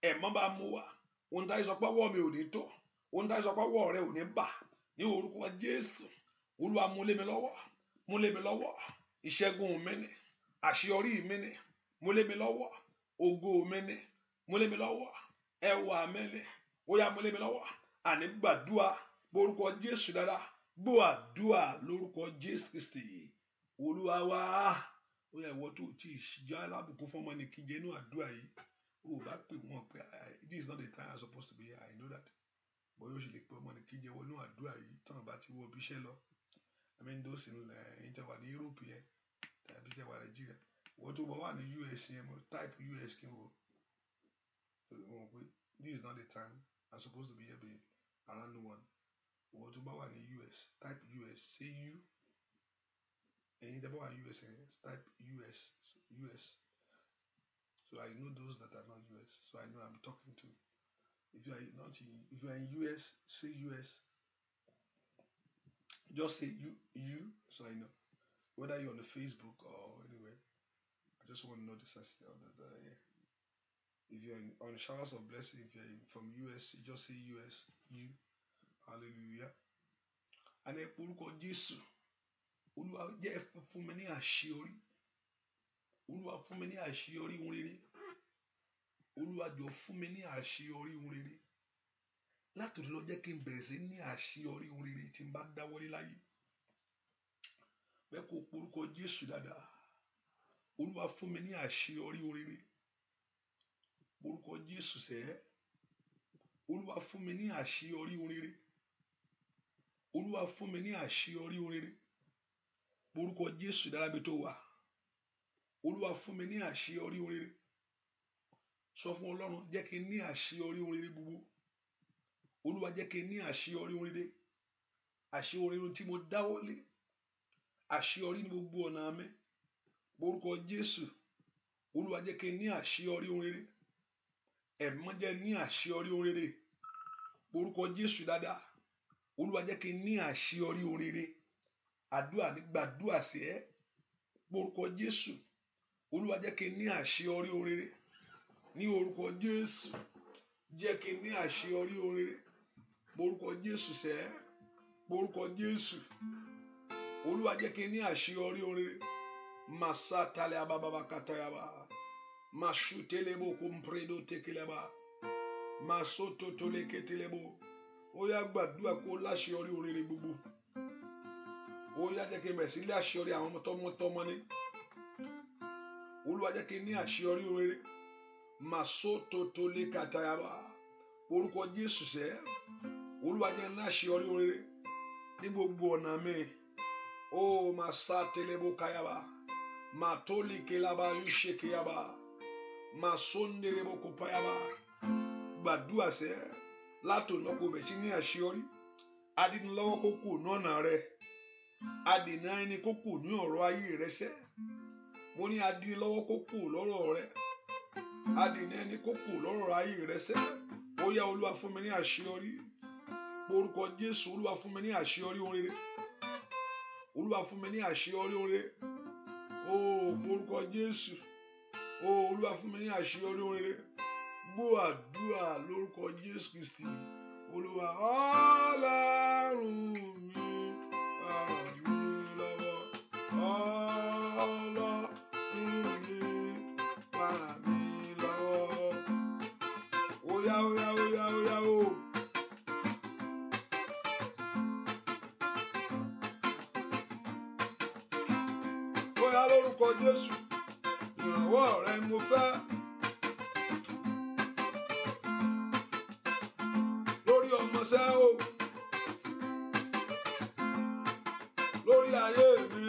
Ẹ̀mọ́ bá mú wá. Ohun táyé sọ pé ọwọ́ mi ò ní tó. Ohun táyé sọ pé ọwọ́ rẹ ò ní bà. Ní orúkọ Jésù. Olúwa mú lé mi lọ́wọ́. Mú lé mi lọ́wọ́. Ìṣẹ́gun mi ni. Àṣeyọrí mi ni. Mú lé mi lọ́wọ́. Ògo mi ni. Mú lé mi lọ́wọ́. Ẹwà mi ni. Ó yá mú lé mi lọ́wọ́. Àní gbàdúrà. Borúkọ Jésù dáadáa. Gbọ́ àdúrà lórúkọ Jésù Kristi. Olúwa wá. Ó yá, ìwọ tó tí jẹ́ alábùkún fún ọmọnìkejì inú àdúrà yìí, ó bá pè wọ́n pé this is not the time I'm supposed to be here, I know that. But yóò ṣe lè pe ọmọnìkejì wọnú àdúrà yìí tán bá ti wọ ibi iṣẹ́ lọ. I mean those in ẹ̀yin tẹ́ wà ní Europe yẹn tàbí tẹ́ wà Nàìjíríà. Ìwọ tó bá wà ní US yẹn, mo type US kí n wò. So wọ́n pé this is not the time I'm supposed to be here be around 1. Ìwọ tó bá wà ní US, type US, say U. Ẹ̀yin tẹ́ bá wà ní US yẹn, type US, US. So I know those that are not US. So I know I'm talking to. If you are not in, if you are in US, say US. Just say U, U, so I know. Whether you're on the Facebook or anywhere, I just want to know the sense of that. Yeah. If you're on showers of blessing, if you're from US, you just say US, U. Hallelujah. And ẹ pe orúkọ Jésù. Olúwa jẹ́ fún mi ní àṣeyọrí. Olúwa fún mi ní àṣeyọrí ohun rere. Olúwa jọ̀ọ́ fún mi ní àṣeyọrí ohun rere. Látòní lọ jẹ́ kí n bẹ̀rẹ̀ sí ní àṣeyọrí ohun rere tí n bá dáwọ́lé láyé. Bẹ́ẹ̀ kó porúkọ Jésù dáadáa. Olúwa fún mi ní àṣeyọrí ohun rere. Porúkọ Jésù sẹ́. Olúwa fún mi ní àṣeyọrí ohun rere. Olúwa fún mi ní àṣeyọrí ohun rere. Porúkọ Jésù dára bí tó wà. Olúwa fún mi ní àṣeyọrí ohun rere. Sọ fún Ọlọ́run, jẹ́ kí n ní àṣeyọrí ohun rere gbogbo. Olúwa jẹ́ kí n ní àṣeyọrí ohun rere. Àṣeyọrí ohun tí mo dáwọ́lé. Àṣeyọrí ní gbogbo ọ̀nà mi. Porúkọ Jésù. Olúwa jẹ́ kí n ní àṣeyọrí ohun rere. Ẹ̀mọ́ jẹ́ ní àṣeyọrí ohun rere. Porúkọ Jésù dáadáa. Olúwa jẹ́ kí n ní àṣeyọrí ohun rere. Àdúrà nígbàdúrà sí ẹ. Porúkọ Jésù. Olúwa jẹ́ kí n ní àṣeyọrí ohun rere. Ní orúkọ Jésù. Jẹ́ kí n ní àṣeyọrí ohun rere. Porúkọ Jésù sẹ́. Porúkọ Jésù. Olúwa jẹ́ kí n ní àṣeyọrí ohun rere. Masatale abababa katayaba. Mashutelebo kumpredo tekeleba. Masototoleketelebo. Ó yá, gbàdúrà kó láṣeyọrí ohun rere gbogbo. Ó yá, jẹ́ kí n bẹ̀rẹ̀ sí ní àṣeyọrí àwọn ọmọ tọmọtọmọ ní. Olúwa jẹ́ kí n ní àṣeyọrí ohun rere. Masototolekatayaba. Orúkọ Jésù sẹ́. Olúwa jẹ́ n ní àṣeyọrí ohun rere ní gbogbo ọ̀nà mi. Ó masatelebo kayaba. Matolikelaba yushekeyaba. Masondelebo kopayaba. Gbàdúrà sẹ́. Látòní kó bẹ̀ sí ní àṣeyọrí. Adínilọ́wọ́ kó kù ní ọ̀nà rẹ. Adènà ẹni kó kù ní ọ̀rọ̀ ayé rẹ sẹ́. Mo ní adínilọ́wọ́ kó kù lọ́rọ̀ rẹ. Adènà ẹni kó kù lọ́rọ̀ ayé rẹ sẹ́. Ó yá, Olúwa fún mi ní àṣeyọrí. Orúkọ Jésù, Olúwa fún mi ní àṣeyọrí ohun rere. Olúwa fún mi ní àṣeyọrí ohun rere. Ó orúkọ Jésù. Ó Olúwa fún mi ní àṣeyọrí ohun rere. Gbọ́ àdúrà lórúkọ Jésù Kristi. Olúwa Ọlọ́run mi ràn mí lọ́wọ́. Ọlọ́run mi ràn mí lọ́wọ́. Ó yá, ó yá, ó yá, ó yá o. Ó yá lórúkọ Jésù. Ìrànwọ́ rẹ mo fẹ́. Lórí ọmọọṣẹ́ o. Lórí ayé mi.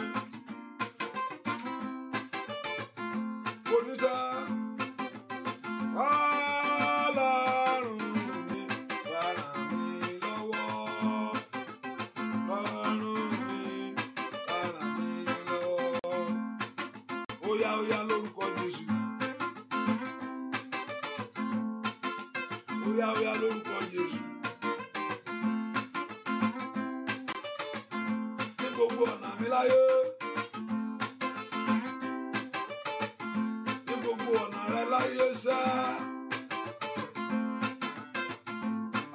Oníṣẹ́. Ọlọ́run mi ràn mí lọ́wọ́. Ọlọ́run mi ràn mí lọ́wọ́. Ó yá, ó yá lórúkọ Jésù. Ó yá, ó yá lórúkọ Jésù. Ní gbogbo ọ̀nà mi láyé. Ní gbogbo ọ̀nà rẹ láyé sẹ́.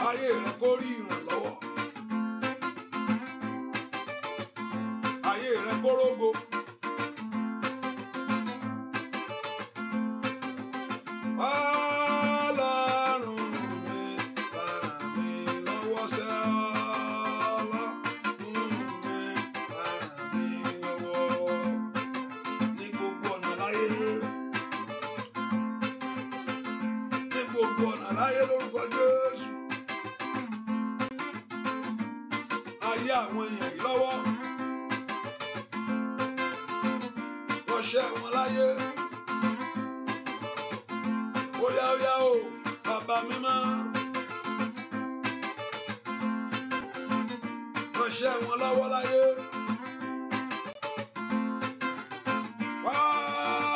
Ayé rẹ kó rí ìrànlọ́wọ́. Ayé rẹ kó rógo. Ọlọ́run mi ràn mí lọ́wọ́ sẹ́. Ọlọ́run mi ràn mí lọ́wọ́. Láyé lórúkọ Jésù. Ayé àwọn èèyàn yìí lọ́wọ́. Ránṣẹ́ wọn láyé. Óyá óyá o, bàbá mímọ́. Ránṣẹ́ wọn lọ́wọ́ láyé.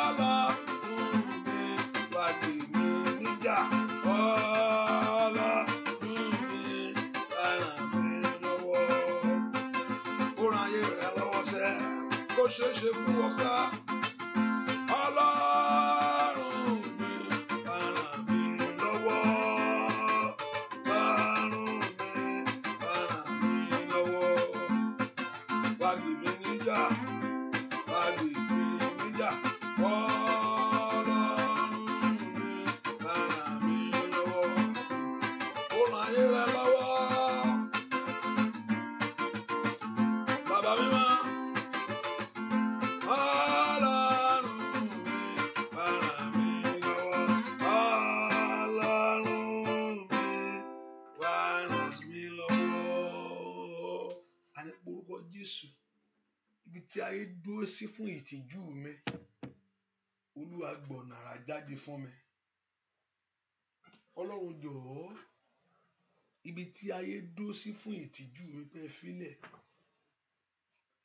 Ọlọ́run mi wá gbè mí níjà. Ọlọ́run mi wá ràn mí lọ́wọ́. Ó ran ayé rẹ lọ́wọ́ sẹ́, kó ṣeé ṣe fún ọ sá. Ọlọ́run mi wá ràn mí lọ́wọ́. Ọlọ́run mi wá ràn mí lọ́wọ́. Wá gbè mí níjà. Wá gbè mí níjà. Ọlọ́run mi wá ràn mí lọ́wọ́. Ó ràn ayé rẹ lọ́wọ́. Bàbá mímọ́. Ọlọ́run mi wá ràn mí lọ́wọ́. Ọlọ́run mi wá ràn mí lọ́wọ́. Àní orúkọ Jésù, ibi tí ayé dúró sí fún ìtìjú mi, Olúwa gbọ̀nà àrà jáde fún mi. Ọlọ́run jọ̀ọ́, ibi tí ayé dúró sí fún ìtìjú mi pé fílẹ̀.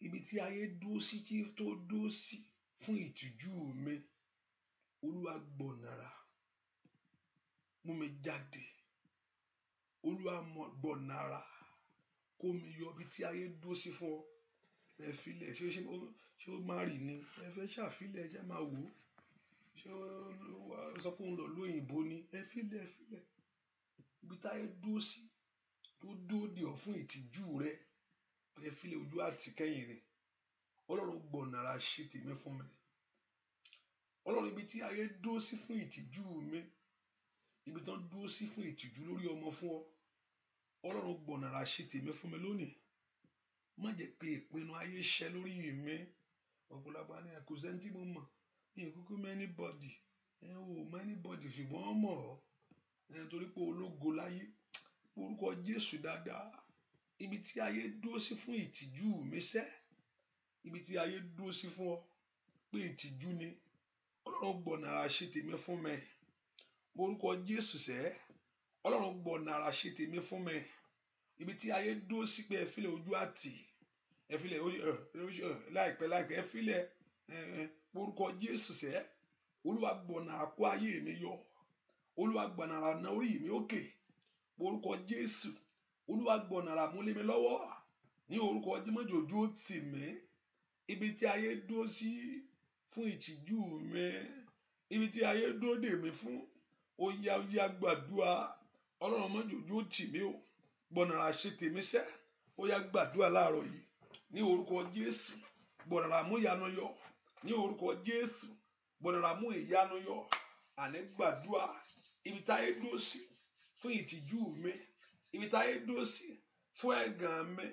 Ibi tí ayé dúró sí tí tó dúró sí fún ìtìjú mi, Olúwa gbọ̀nà àrà mú mi jáde. Olúwa gbọ̀nà àrà kó mi yọ ibi tí ayé dúró sí fún ọ. Ẹ filẹ̀, ṣé ó má rì ni? Ẹ fẹ́ ṣàfilẹ̀, ẹ jẹ́ máa wò ó. Ṣé ó sọ pé òun lọ lóyìnbó ni? Ẹ filẹ̀, ẹ filẹ̀. Ibi tí ayé dúró sí tó dúró dè ọ́ fún ìtìjú rẹ, ẹ filẹ̀, ojú àti kẹ́yìn ni. Ọlọ́run gbọ̀nà àrà ṣe tèmi fún mi. Ọlọ́run, ibi tí ayé dúró sí fún ìtìjú mi, ibi tí wọ́n dúró sí fún ìtìjú lórí ọmọ fún ọ, Ọlọ́run gbọ̀nà àrà ṣe tèmi fún mi lónìí. Má jẹ́ pé ìpinnu ayé ṣẹ lórí mi. Ọ̀pọ̀lọpọ̀ ní kò sẹ́ni tí mo mọ̀, mi ò kúkú mọ̀ anybody. Ẹ ò mọ̀ anybody ṣùgbọ́n wọ́n mọ̀ ọ́. Ẹ torí pé ológo láyé. Orúkọ Jésù dáadáa. Ibi tí ayé dúró sí fún ìtìjú mi sẹ́. Ibi tí ayé dúró sí fún ọ pé ìtìjú ni. Ọlọ́run gbọ̀nà àrà ṣe tèmi fún mi. Orúkọ Jésù sẹ́. Ọlọ́run gbọ̀nà àrà ṣe tèmi fún mi. Ibi tí ayé dúró sí pé ẹ filẹ̀ ojú àtì. Ẹ filẹ̀ láìpẹ́ láìpẹ́ ẹ filẹ̀ orúkọ Jésù sẹ́. Olúwa gbọ̀nà àrà kó ayé mi yọ. Olúwa gbọ̀nà àrà na orí mi òkè. Orúkọ Jésù. Olúwa gbọ̀nà àrà mú lé mi lọ́wọ́. Ní orúkọ Jésù ojú ó tì mí. Ibi tí ayé dúró sí fún ìtìjú mi. Ibi tí ayé dúró dè mí fún. Ó yá ó yá gbàdúrà. Ọlọ́run má jẹ́ ojú ó tì mí o. Gbọ̀nà àrà ṣe tèmi sẹ́. Ó yá gbàdúrà láàárọ̀ yìí. Ní orúkọ Jésù. Gbọ̀nà àrà mú ìyanu yọ. Ní orúkọ Jésù. Gbọ̀nà àrà mú ìyanu yọ. Àní gbàdúrà. Ibi tí ayé dúró sí fún ìtìjú mi. Ibi tí ayé dúró sí fún ẹ̀gàn mi.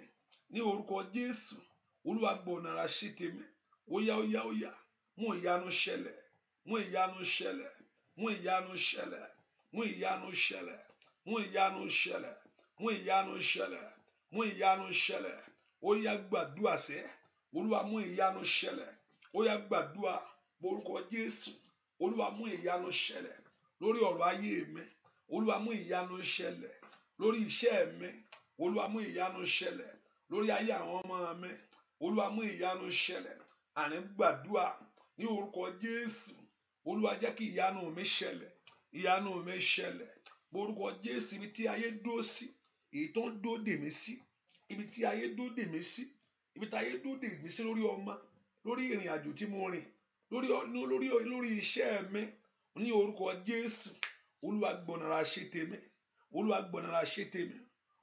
Ní orúkọ Jésù. Olúwa gbọ̀nà àrà ṣe tèmi. Ó yá ó yá ó yá. Mú ìyanu ṣẹlẹ̀. Mú ìyanu ṣẹlẹ̀. Mú ìyanu ṣẹlẹ̀. Mú ìyanu ṣẹlẹ̀. Mú ìyanu ṣẹlẹ̀. Mú ìyanu ṣẹlẹ̀. Mú ìyanu ṣẹlẹ̀. Ó yá gbàdúrà sẹ́. Olúwa mú ìyanu ṣẹlẹ̀. Ó yá gbàdúrà orúkọ Jésù. Olúwa mú ìyanu ṣẹlẹ̀ lórí ọ̀rọ̀ ayé mi. Olúwa mú ìyanu ṣẹlẹ̀ lórí iṣẹ́ mi. Olúwa mú ìyanu ṣẹlẹ̀ lórí ayé àwọn ọmọ mi. Olúwa mú ìyanu ṣẹlẹ̀. Àní gbàdúrà ní orúkọ Jésù. Olúwa jẹ́ kí ìyanu mi ṣẹlẹ̀. Ìyanu mi ṣẹlẹ̀. Orúkọ Jésù, ibi tí ayé dúró sí, èyí tó ń dúró dè mí sí, ibi tí ayé dúró dè mí sí, ibi tí ayé dúró dè mí sí lórí ọmọ, lórí ìrìn àjò tí mo rìn, lórí iṣẹ́ mi. Ní orúkọ Jésù. Olúwa gbọ̀nà àrà ṣe tèmi. Olúwa gbọ̀nà àrà ṣe tèmi.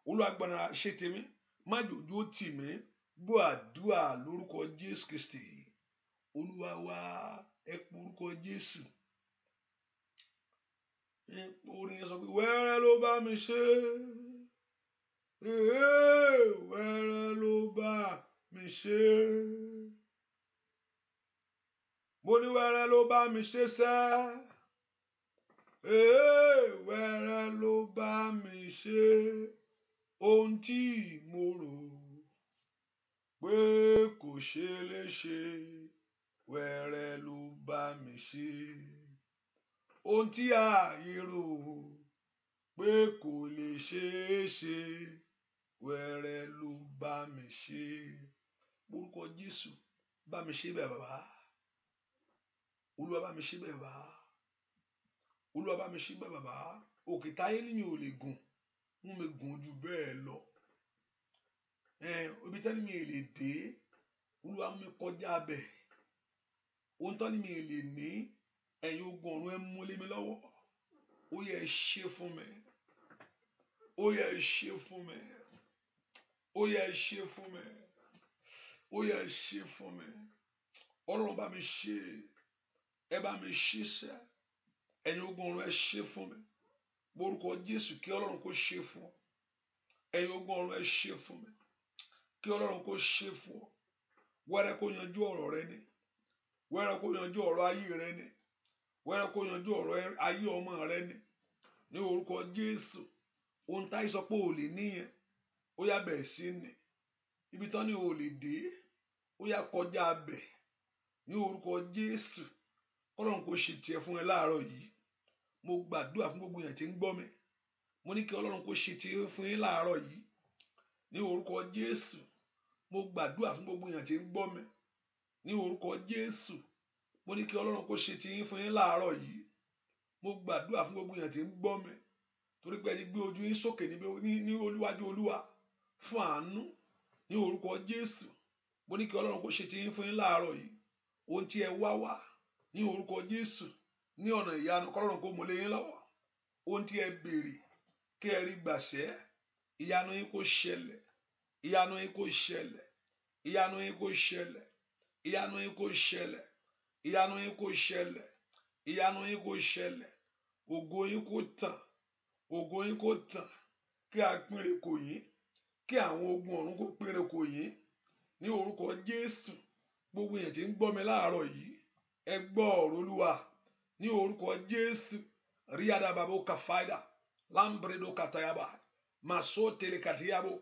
Olúwa gbọ̀nà àrà ṣe tèmi. Má jẹ́ ojú ó tì mí. Gbọ́ àdúrà lórúkọ Jésù Kristi. Olúwa wa, ẹ pe orúkọ Jésù. Orin yẹn sọ pé wẹ́rẹ́ ló bá mi ṣe. Wẹ́rẹ́ ló bá mi ṣe. Mo ní wẹ́rẹ́ ló bá mi ṣe sẹ́. Ee, wẹ́rẹ́ ló bá mi ṣe ohun tí mo rò pé kò ṣe lè ṣe, wẹ́rẹ́ ló bá mi ṣe. Ohun tí ayé rò pé kò lè ṣeé ṣe, wẹ́rẹ́ ló bá mi ṣe. Orúkọ Jésù, bá mi ṣe bẹ́ẹ̀ bàbá. Olúwa bá mi ṣe bẹ́ẹ̀ bàbá. Olúwa bá mi ṣe bẹ́ẹ̀ bàbá. Òkè táyé ní mi ò lè gùn, mú mi gùn ju bẹ́ẹ̀ lọ. Ibi tẹ́ni mi lè dé, Olúwa mú mi kọjá bẹ̀. Ohun tán ní mi lè ní, ẹ̀yin ogun ọ̀run ẹ mú lé mi lọ́wọ́. Ó yẹ ẹ ṣe fún mi. Ó yẹ ẹ ṣe fún mi. Ó yẹ ẹ ṣe fún mi. Ó yẹ ẹ ṣe fún mi. Ọlọ́run bá mi ṣe. Ẹ bá mi ṣiṣẹ́. Ẹ̀yin ogun ọ̀run ẹ ṣe fún mi. Orúkọ Jésù, kí Ọlọ́run kó ṣe fún ọ. Ẹ̀yin ogun ọ̀run ẹ ṣe fún mi. Kí Ọlọ́run kó ṣe fún ọ. Wẹ́rẹ́ kó yanjú ọ̀rọ̀ rẹ ni. Wẹ́rẹ́ kó yanjú ọ̀rọ̀ ayé rẹ ni. Wẹ́rẹ́ kó yanjú ọ̀rọ̀ ayé ọmọ rẹ ni. Ní orúkọ Jésù, ohun táyé sọ pé o lè níyẹn, ó yá bẹ̀rẹ̀ sí ní. Ibi tán ni o lè dé, ó yá kọjá bẹ̀. Ní orúkọ Jésù, Ọlọ́run kó ṣe tiẹ̀ fún ẹ láàárọ̀ yìí. Mo gbàdúrà fún gbogbo èèyàn tí ń gbọ́ mi. Mo ní kí Ọlọ́run kó ṣe tiẹ̀ fún yín láàárọ̀ yìí. Ní orúkọ Jésù, mo gbàdúrà fún gbogbo èèyàn tí ń gbọ́ mi. Ní orúkọ Jésù, mo ní kí Ọlọ́run kó ṣe tiyín fún yín láàárọ̀ yìí. Mo gbàdúrà fún gbogbo èèyàn tí ń gbọ́ mi. Torí pé ẹ ti gbé ojú yín sókè ní olúwájú Olúwa fún àánú. Ní orúkọ Jésù, mo ní kí Ọlọ́run kó ṣe tiyín fún yín láàárọ̀ yìí. Ohun tí ẹ wá wá ní orúkọ Jésù, ní ọ̀nà ìyanu, k'Ọlọ́run kó mú lé yín lọ́wọ́. Ohun tí ẹ béèrè kí ẹ rí gbàṣẹ́, ìyanu yín kó ṣẹlẹ̀, ìyanu yín kó ṣẹlẹ̀, ìyanu yín kó ṣẹlẹ̀, ìyanu yín kó ṣẹlẹ̀, ìyanu yín kó ṣẹlẹ̀, ìyanu yín kó ṣẹlẹ̀, ògo yín kó tàn, ògo yín kó tàn, kí a pínre kò yín, kí àwọn ogun ọ̀run kó pínre kò yín. Ní orúkọ Jésù, gbogbo èèyàn tí ń gbọ́ mi láàárọ̀ yìí, ẹ gbọ́ ọ̀rọ̀ Olúwa. Ní orúkọ Jésù, ríadà bàbá kàfáìdà, lambredo katayaba, maso telekatiyabo,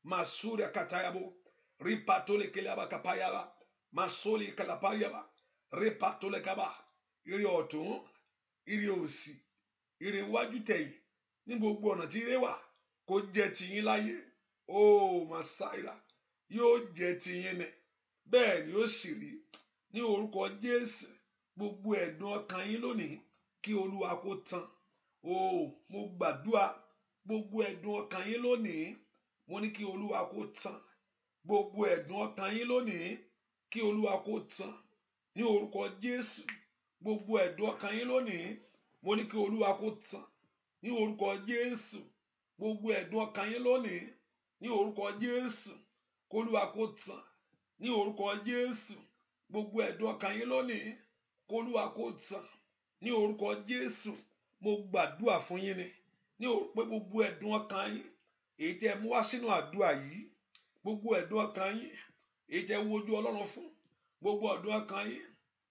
masuria katayabo, ripatole kelaba kapayaba, masoli kalapayaba, ripatole kaba, ire ọ̀tún, ire òsì, ire iwájú tẹ̀yìn, ní gbogbo ọ̀nà tí ire wà, kó jẹ́ tiyín láyé. Ó masaira, yóò jẹ́ tiyín ni, bẹ́ẹ̀ ni ó sì rí. Ní orúkọ Jésù, gbogbo ẹ̀dùn ọkàn yín lónìí, kí Olúwa kó tán. Ó, mo gbàdúrà, gbogbo ẹ̀dùn ọkàn yín lónìí, mo ní kí Olúwa kó tán. Gbogbo ẹ̀dùn ọkàn yín lónìí, kí Olúwa kó tán. Ní orúkọ Jésù, gbogbo ẹ̀dùn ọkàn yín lónìí, mo ní kí Olúwa kó tán. Ní orúkọ Jésù, gbogbo ẹ̀dùn ọkàn yín lónìí, ní orúkọ Jésù, kí Olúwa kó tán. Ní orúkọ Jésù, gbogbo ẹ̀dùn ọkàn yín lónìí, kí Olúwa kó tán. Ní orúkọ Jésù, mo gbàdúrà fún yín ni. Ní pé gbogbo ẹ̀dùn ọkàn yín, èyí tí ẹ mú wá sínú àdúrà yìí, gbogbo ẹ̀dùn ọkàn yín, èyí tí ẹ wojú Ọlọ́run fún, gbogbo ẹ̀dùn ọkàn yín,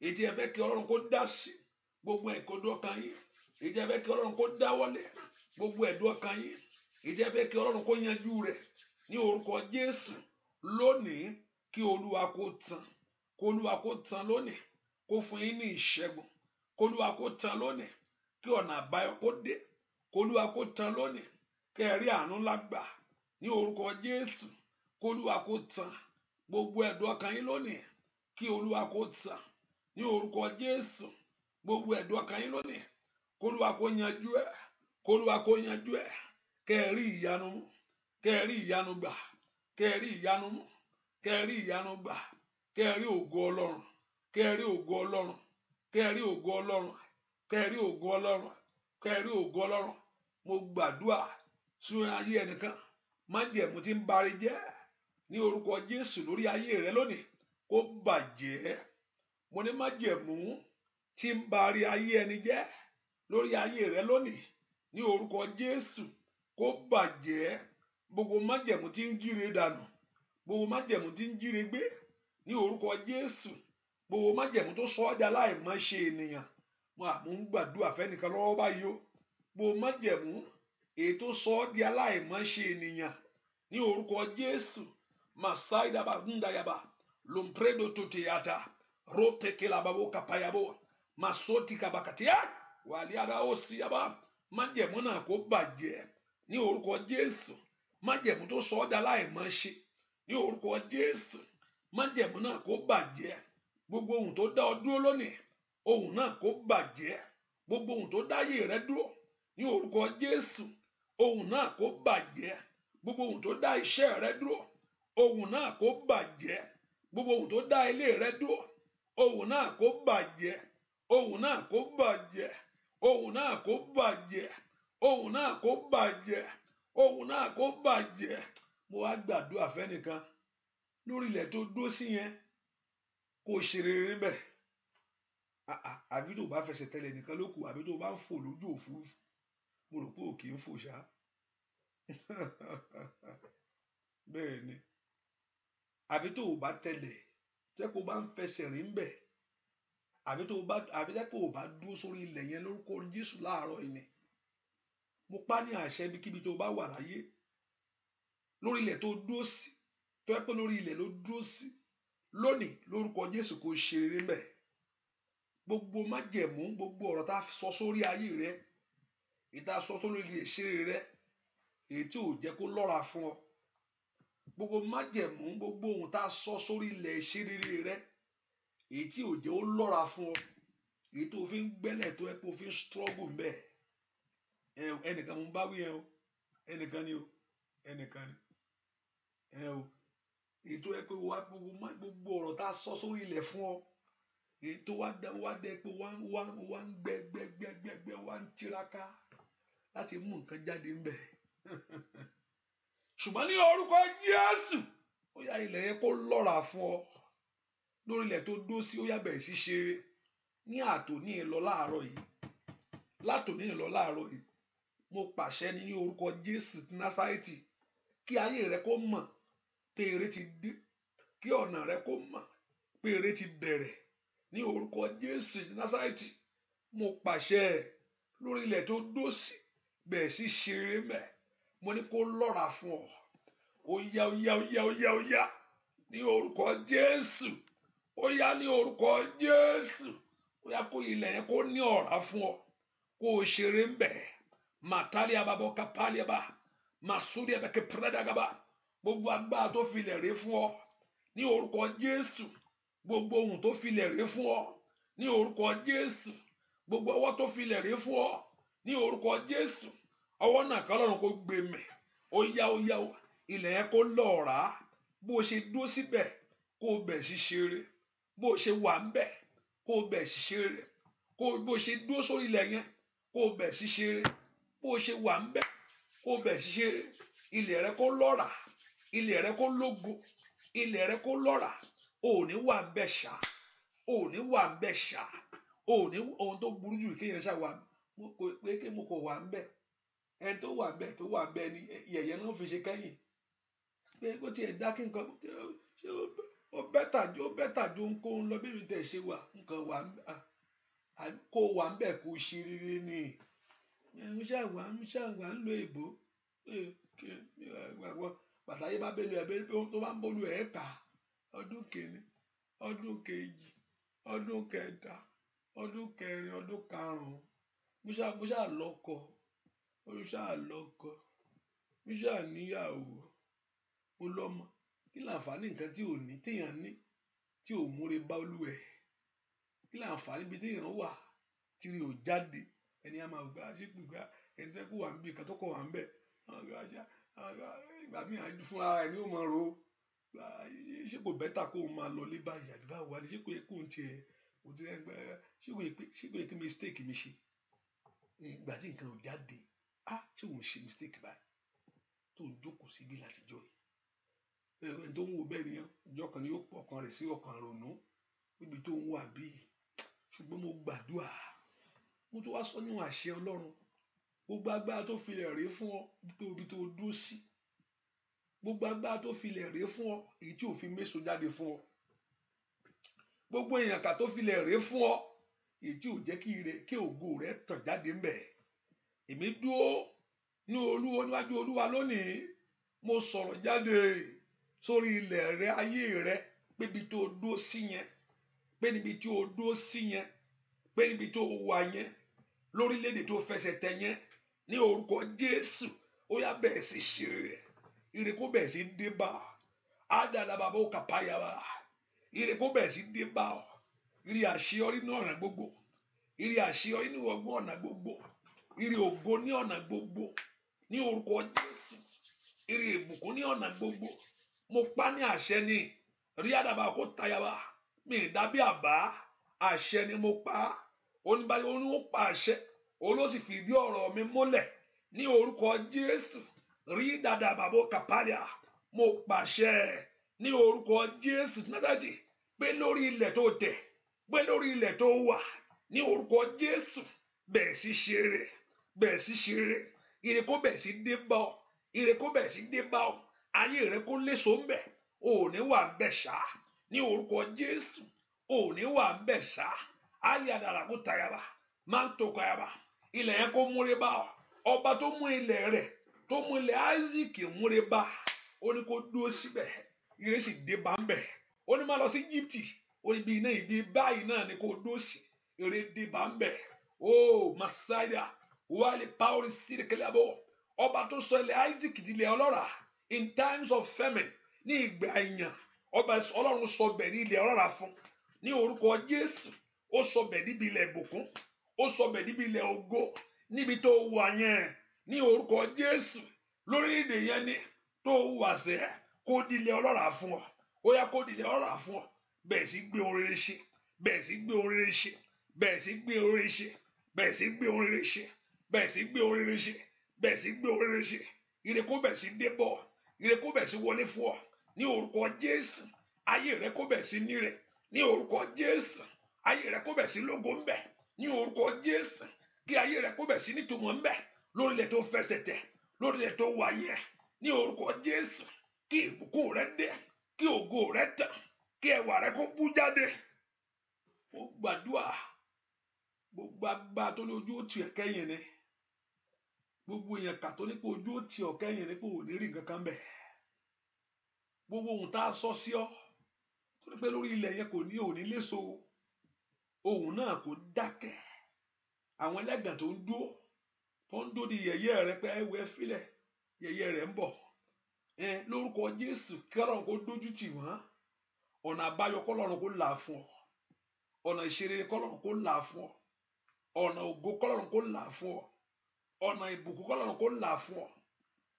èyí tí ẹ fẹ́ kí Ọlọ́run kó dá sí, gbogbo ẹ̀dùn ọkàn yín, èyí tí ẹ fẹ́ kí Ọlọ́run kó dáwọ́lé, gbogbo ẹ̀dùn ọkàn yín, èyí tí ẹ fẹ́ kí Ọlọ́run kó yanjú rẹ̀. Ní orúkọ Jésù, lónìí, kí Olúwa kó tán, kó Olúwa kó tán lónìí, kó fún yín ní ìṣẹ́gun, kó Olúwa kó tán lónìí, kí ọ̀nà àbáyọ kó dé, kó Olúwa kó tán lónìí, kí ẹ rí àánú ńlá gbà. Ní orúkọ Jésù, kó Olúwa kó tán gbogbo ẹ̀dùn ọkàn yín lónìí, kí Olúwa kó tán. Ní orúkọ Jésù, gbogbo ẹ̀dùn ọkàn yín lónìí, kó Olúwa kó yanjú ẹ̀, kó Olúwa kó yanjú ẹ̀, kí ẹ rí ìyanu mú, kí ẹ rí ìyanu gbà, kí ẹ rí ìyanu mú, kí ẹ rí ìyanu gbà, kí ẹ rí ògo Ọlọ́run, kí ẹ rí ògo Ọlọ́run, kí ẹ rí ògo Ọlọ́run, kí ẹ rí ògo Ọlọ́run, kí ẹ rí ògo Ọlọ́run. Mo gbàdúrà sínú ayé ẹnìkan, májẹ̀mú tí ń bari jẹ́ ní orúkọ Jésù lórí ayé rẹ lónìí kó bàjẹ́. Mo ní májẹ̀mú tí ń bari ayé ẹni jẹ́ lórí ayé rẹ lónìí ní orúkọ Jésù kó bàjẹ́. Gbogbo májẹ̀mú tí ń jíre dànù, gbogbo májẹ̀mú tí ń jíre gbé ní orúkọ Jésù, gbogbo májẹ̀mú tó sọ ọ́ di aláìmọ̀ṣe ènìyàn, Mo ń gbàdúrà fẹ́nìkan lọ́wọ́ báyìí o. Bó májẹ̀mú èyí tó sọ ọ́ di aláìmọ́ṣe ènìyàn ní orúkọ Jésù. Masaidaba ndayaba lompredo toteyata rotekelababo kapayabo masoti kabakatia wàlíàdá ó síyaba. Májẹ̀mú náà kó bàjẹ́ ní orúkọ Jésù. Májẹ̀mú tó sọ ọ́ di aláìmọ́ṣe ní orúkọ Jésù. Májẹ̀mú náà kó bàjẹ́. Gbogbo ohun tó dá ọ dúró lónìí, ohun náà kó bàjẹ́. Gbogbo ohun tó dáyé rẹ dúró ní orúkọ Jésù, ohun náà kó bàjẹ́. Gbogbo ohun tó dá iṣẹ́ rẹ dúró, ohun náà kó bàjẹ́. Gbogbo ohun tó dá ilé rẹ dúró, ohun náà kó bàjẹ́. Ohun náà kó bàjẹ́. Ohun náà kó bàjẹ́. Ohun náà kó bàjẹ́. Ohun náà kó bàjẹ́. Mo wá gbàdúrà fẹ́nìkan lórí ilẹ̀ tó dúró sí yẹn, kó o ṣe rere níbẹ̀. Àbí tó o bá fẹsẹ̀ tẹ̀lé nìkan ló kù, àbí tó o bá ń fò lójú òfurufú. Mo rò pé o kì í fò ṣá. Bẹ́ẹ̀ ni. Àbí tó o bá tẹ̀lé, tẹ́ kó o bá ń fẹsẹ̀ rìn níbẹ̀, àbí tó o bá, àbí tẹ́ kó o bá dúró sórí ilẹ̀ yẹn lórúkọ Jésù láàárọ̀ yìí ni. Mo pa ní àṣẹ ibikíbi tó o bá wà láyé, lórí ilẹ̀ tó dúró sí, tó yẹ pé lórí ilẹ̀ ló dúró sí lónìí lórúkọ Jésù, kò ṣe rere ńbẹ̀. Gbogbo májẹ̀mú, gbogbo ọ̀rọ̀ tá a sọ sórí ayé rẹ, èyí tá a sọ sórí ilẹ̀ ìṣeré rẹ, èyí tí ò jẹ́ kó lọ́ra fún ọ. Gbogbo májẹ̀mú, gbogbo ohun tá a sọ sórí ilẹ̀ ìṣeré rẹ, èyí tí ò jẹ́ ó lọ́ra fún ọ, èyí tó fi ń gbẹ́lẹ̀ tó yẹ pé o fi ń struggle ńbẹ̀. Ẹnìkan mo ń bá wí yẹn o, ẹnìkan ni o, ẹnìkan ni. Ẹ o, èyí tó yẹ pé wá gbogbo ọ̀rọ̀ tá a sọ sórí ilẹ̀ fún ọ, èyí tó wá dẹ pé wá ń gbẹ gbẹ gbẹ gbẹ gbẹ, wá ń tiraka láti mú nǹkan jáde ńbẹ̀. Ṣùgbọ́n ní orúkọ Jésù, ó yá ilẹ̀ yẹn kó lọ́ra fún ọ. Lórí ilẹ̀ tó dó sí, ó yá bẹ̀rẹ̀ sí ṣeré ní àtòní lọ láàárọ̀ yìí. Látòní lọ láàárọ̀ yìí, mo pàṣẹ ní orúkọ Jésù ti Násárẹ́tì, kí ayé rẹ kó mọ̀ pé ire ti dé, kí ọ̀nà rẹ kó mọ̀ pé ire ti bẹ̀rẹ̀ ní orúkọ Jésù ti Násárẹ́tì. Mo pàṣẹ lórí ilẹ̀ tó dó sí, bẹ̀rẹ̀ sí ṣeré mẹ́. Mo ní kó lọ́ra fún ọ. Ó yá, ó yá, ó yá, ó yá, ó yá ní orúkọ Jésù. Ó yá ní orúkọ Jésù. Ó yá kó ilẹ̀ yẹn kó ní ọ̀rá fún ọ, kó o ṣeré ń bẹ̀. Màtálíà bàbá kápálíà màsúlì ẹ̀bẹ̀kẹ̀ pẹ́rẹ́dàgàbà. Gbogbo agbára tó filẹ̀ rè fún ọ ní orúkọ Jésù. Gbogbo ohun tó filẹ̀ rè fún ọ ní orúkọ Jésù. Gbogbo ọwọ́ tó filẹ̀ rè fún ọ ní orúkọ Jésù. Ọwọ́ náà kọ́ Ọlọ́run kó gbé mẹ́. Ó yá, ó yá, ilẹ̀ yẹn kó lọ́ọ̀rá. Bó o ṣe dúró síbẹ̀, kó o bẹ̀ sí ṣeré. Bó o ṣe wà ń bẹ̀, kó o bẹ̀ sí ṣeré. Kó bó o ṣe dúró sórí ilẹ̀ yẹn, kó o bẹ̀ sí ṣeré. Bó o ṣe wà ń bẹ̀, kó o bẹ̀ sí ṣeré. Ilẹ̀ rẹ kó lọ́ràá, ilẹ̀ rẹ kó lógo, ilẹ̀ rẹ kó lọ́ràá. O ò ní wà ń bẹ̀ ṣá, o ò ní wà ń bẹ̀ ṣá, o ò ní ohun tó burú jù kéèyàn ṣá wà pé kí mo kò wà ń bẹ̀. Ẹni tó wà ń bẹ̀, tó wà ń bẹ̀ ni yẹ̀yẹ́ náà fi ṣe kẹ́yìn. Pé kó tiẹ̀ dá kí nǹkan ṣe ó bẹ́tà ju ohunkóhun lọ bí mi tẹ̀ ṣe wà, nǹkan wà ń bẹ̀, kó wà ń bẹ̀ kó ṣe rere ni. Ń ṣàwà ń ṣàwà ń lo èbó. Bàtà yìí bá bẹ́lu ẹ̀ bẹ́ẹ̀ tó bá ń bọ́lu ẹ̀ kà. Ọdún kìíní, ọdún kejì, ọdún kẹta, ọdún kẹrin, ọdún karùn-ún. Mo ṣá lọ́kọ, mo ṣá lọ́kọ, mo ṣá níyàwó, mo lọ́mọ. Kí láǹfààní nǹkan tí ò ní téèyàn ní tí ò múre bá olú ẹ̀? Kí láǹfààní ibi téèyàn wà tí rí ò jáde? Ẹni a máa gbà ṣípò gbà ẹni tẹ́ kó wà níbi kan tó kọ̀ wà ń bẹ̀. Ìgbà míì fún ara ẹ̀ ni ó máa ro. Ṣé kò bẹ́tà kó o máa lọ lé báyìí àbí báwo wá ni? Ṣé kò yẹ kó o tiẹ̀ o ti rẹ́ ṣé kò yẹ kí mistake mi ṣe? Ìgbà tí nǹkan ò jáde, ṣé òun ṣe mistake báyìí? Tó ń jókòó síbí látijọ́ yìí. Ẹni tó ń wò bẹ́ẹ̀ nìyẹn, ọjọ́ kan ni yóò pọ̀ ọkàn rẹ̀ sí ọkàn ronú níbi tó ń wà bí. Ṣùgbọ́n mo gbàdúrà, mo tún wá sọ nínú àṣẹ Ọlọ́run, gbogbo agbára tó filẹ̀ rèé fún ọ ibi tó dúró sí, gbogbo agbára tó filẹ̀ rèé fún ọ èyí tí ò fi méso jáde fún ọ, gbogbo èèyàn kà tó filẹ̀ rèé fún ọ Èyí tí ò jẹ́ kí ire kí ògo rẹ tàn jáde ńbẹ̀. Èmi dúró ní Olúwa, níwájú Olúwa lónìí. Mo sọ̀rọ̀ jáde sórí ilẹ̀ rẹ, ayé rẹ, pé ibi tó dúró sí yẹn, pé níbi tí o dúró sí yẹn, pé níbi tó wà yẹn, lórílẹ̀‐èdè tó fẹsẹ̀ tẹ̀ yẹn, ní orúkọ Jésù, ó yá, bẹ̀rẹ̀ sí ṣe rẹ̀. Ire kó bẹ̀rẹ̀ sí dé bá ọ. Ádàlàbàbò kàpáyàbà. Ire kó bẹ̀rẹ̀ sí dé bá ọ. Ire àṣeyọrí ní ọ̀nà gbogbo. Ire àṣeyọrí ní ọgbọ́n ọ̀nà gbogbo. Ire ògo ní ọ̀nà gbogbo. Ní orúkọ Jésù. Ire ìbùkún ní ọ̀nà gbogbo. Mo pa ní àṣẹ ni. Rí àdàbà kó tayaba. Mi dàbí àbá. Àṣẹ ni mo pa. Oníbàyọ̀ ó ní ó pa àṣẹ. Òun ló sì fìdí ọ̀rọ̀ mi múlẹ̀ ní orúkọ Jésù. Rí dàdàbàbò kàpálíà. Mo pàṣẹ ní orúkọ Jésù Násárẹ́tì pé lórí ilẹ̀ tó tẹ̀, pé lórí ilẹ̀ tó wà, ní orúkọ Jésù, bẹ̀rẹ̀ sí ṣe rere, bẹ̀rẹ̀ sí ṣe rere. Ire kó bẹ̀rẹ̀ sí dé bá ọ. Ire kó bẹ̀rẹ̀ sí dé bá ọ. Ayé rẹ kó léso ń bẹ̀. O ò ní wà ń bẹ̀ ṣá. Ní orúkọ Jésù, o ò ní wà ń bẹ̀ ṣá. Ayé àdàrà kó tayaba, máa ń tó kayaba. Ilẹ̀ yẹn kó múre bá ọ. Ọba tó mú ilẹ̀ rẹ̀, tó mú ilẹ̀ Isaac múre bá, ó ní kó dúró síbẹ̀. Ire sì dé bá ń bẹ̀. Ó ní má lọ sí Íjíbítì. Ó ní bí iná ibi báyìí náà ni kó dúró sí. Ire dé bá ń bẹ̀. O Masaya, wàlẹ̀ pàwọ́rì sídìkẹ́lẹ́bọ̀. Ọba tó sọ ilẹ̀ Isaac di ilẹ̀ ọlọ́ràá in times of famine, ní ìgbà ìyàn, ọba Ọlọ́run sọ bẹ̀ ní ilẹ̀ ọlọ́ràá fún. Ní orúkọ Jésù, ó sọ bẹ̀ níbi ilẹ̀ ìbùkún, ó sọ bẹ̀ níbi ilẹ̀ ògo, níbi tó wà yẹn. Ní orúkọ Jésù, lórílẹ̀‐èdè yẹn ni tó wà sẹ́, kó di ilẹ̀ ọlọ́ràá fún ọ. Ó yá, kó di ilẹ̀ ọlọ́ràá fún ọ. Bẹ̀ẹ̀ sí gbé ohun rere ṣe, bẹ̀ẹ̀ sí gbé ohun rere ṣe, bẹ̀ẹ̀ sí gbé ohun rere ṣe, bẹ̀ẹ̀ sí gbé ohun rere ṣe, bẹ̀ẹ̀ sí gbé ohun rere ṣe, bẹ̀ẹ̀ sí gbé ohun rere ṣe. Ire kó bẹ̀ sí dé bọ̀. Ire kó bẹ̀ sí wọlé fún ọ. Ní orúkọ Jésù, ayé rẹ kó bẹ̀ sí níre. Ní orúkọ Jésù, ayé rẹ kó bẹ̀ sí lógo ń bẹ̀. Ní orúkọ Jésù, kí ayé rẹ kó bẹ̀ sí nítumọ̀ ń bẹ̀. Lórílẹ̀ tó fẹsẹ̀ tẹ̀, lórílẹ̀ tó wà yẹn. Ní orúkọ Jésù, kí ìbùkún rẹ dé, kí ògo rẹ tàn, kí ẹwà rẹ kó bú jáde. Mo gbàdúrà, gbogbo agbára tó ní ojú ó tì ẹ́ kẹ́yìn ni. Gbogbo èèyàn kà tó ní pé ojú ó tì ọ́ kẹ́yìn ni, pé ò ní rí nǹkan kan bẹ̀. Gbogbo ohun tá a sọ sí ọ tó ní pé lórí ilẹ̀ yẹn kò ní òní léso, ohun náà kò dákẹ́. Àwọn ẹlẹ́gàn tó ń dúró di yẹ̀yẹ́ rẹ pé ẹwẹ́ filẹ̀, yẹ̀yẹ́ rẹ ń bọ̀. Ẹ lórúkọ Jésù, kí Ọlọ́run kó dójú tì wọ́n. Ọ̀nà àbáyọ, kọ́lọ́run kó là fún ọ. Ọ̀nà ìṣerere, kọ́lọ́run kó là fún ọ. Ọ̀nà ògo, kọ́lọ́run kó là fún ọ. Ọ̀nà ìbùkún, kọ́lọ́run kó là fún ọ.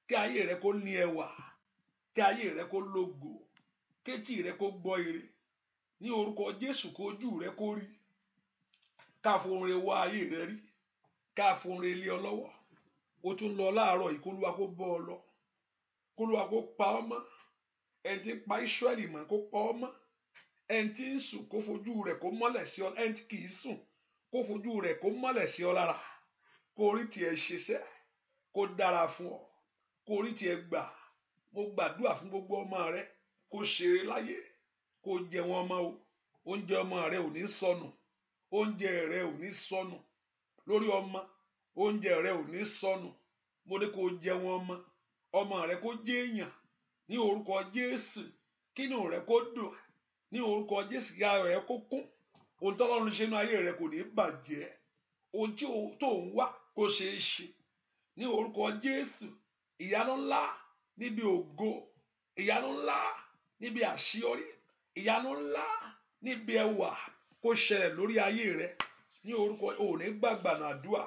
Kí ayé rẹ kó ní ẹwà, kí ayé rẹ kó lógo, kétí rẹ kó gbọ́ ire. Ní orúkọ Jésù, kó ojú rẹ kó rí, ká fohùn rẹ wá ayé rẹ rí, ká fohùn rẹ lé ọ lọ́wọ́. O tún lọ láàárọ̀ yìí, k'Olúwa kó bọ́ ọ lọ, k'Olúwa kó pa ọ́ mọ́. Ẹni tí ń pa Ísírẹ́lì mọ́ kó pa ọ́ mọ́. Ẹni tí ń sùn kó fojú rẹ̀ kó mọ́lẹ̀ sí ọ. Ẹni tí kì í sùn kó fojú rẹ̀ kó mọ́lẹ̀ sí ọ lára. Kó orí tiẹ̀ ṣiṣẹ́, kó dára fún ọ, kó orí tiẹ̀ gbà. Mo gbàdúrà fún gbogbo ọmọ rẹ, kó ṣeré láyé, kó jẹ wọn ọmọ o. Oúnjẹ ọmọ rẹ ò ní sọnù. Oúnjẹ rẹ ò ní sọnù lórí ọmọ. Oúnjẹ rẹ ò ní sọnù. Mo ní kó jẹ wọn ọmọ. Ọmọ rẹ kó jẹ èèyàn ní orúkọ Jésù. Kínú rẹ kó dùn ní orúkọ Jésù. Kí ayọ̀ rẹ kó kún. Ohun tọ́lọ́run ṣe nínú ayé rẹ kò ní bàjẹ́. Ohun tí tó ń wá kó ṣeé ṣe ní orúkọ Jésù. Ìyanu ńlá níbi ògo, ìyanu ńlá níbi àṣeyọrí, ìyanu ńlá níbi ẹwà kó ṣẹlẹ̀ lórí ayé rẹ ní orúkọ. Ò ní gbàgbànà àdúrà,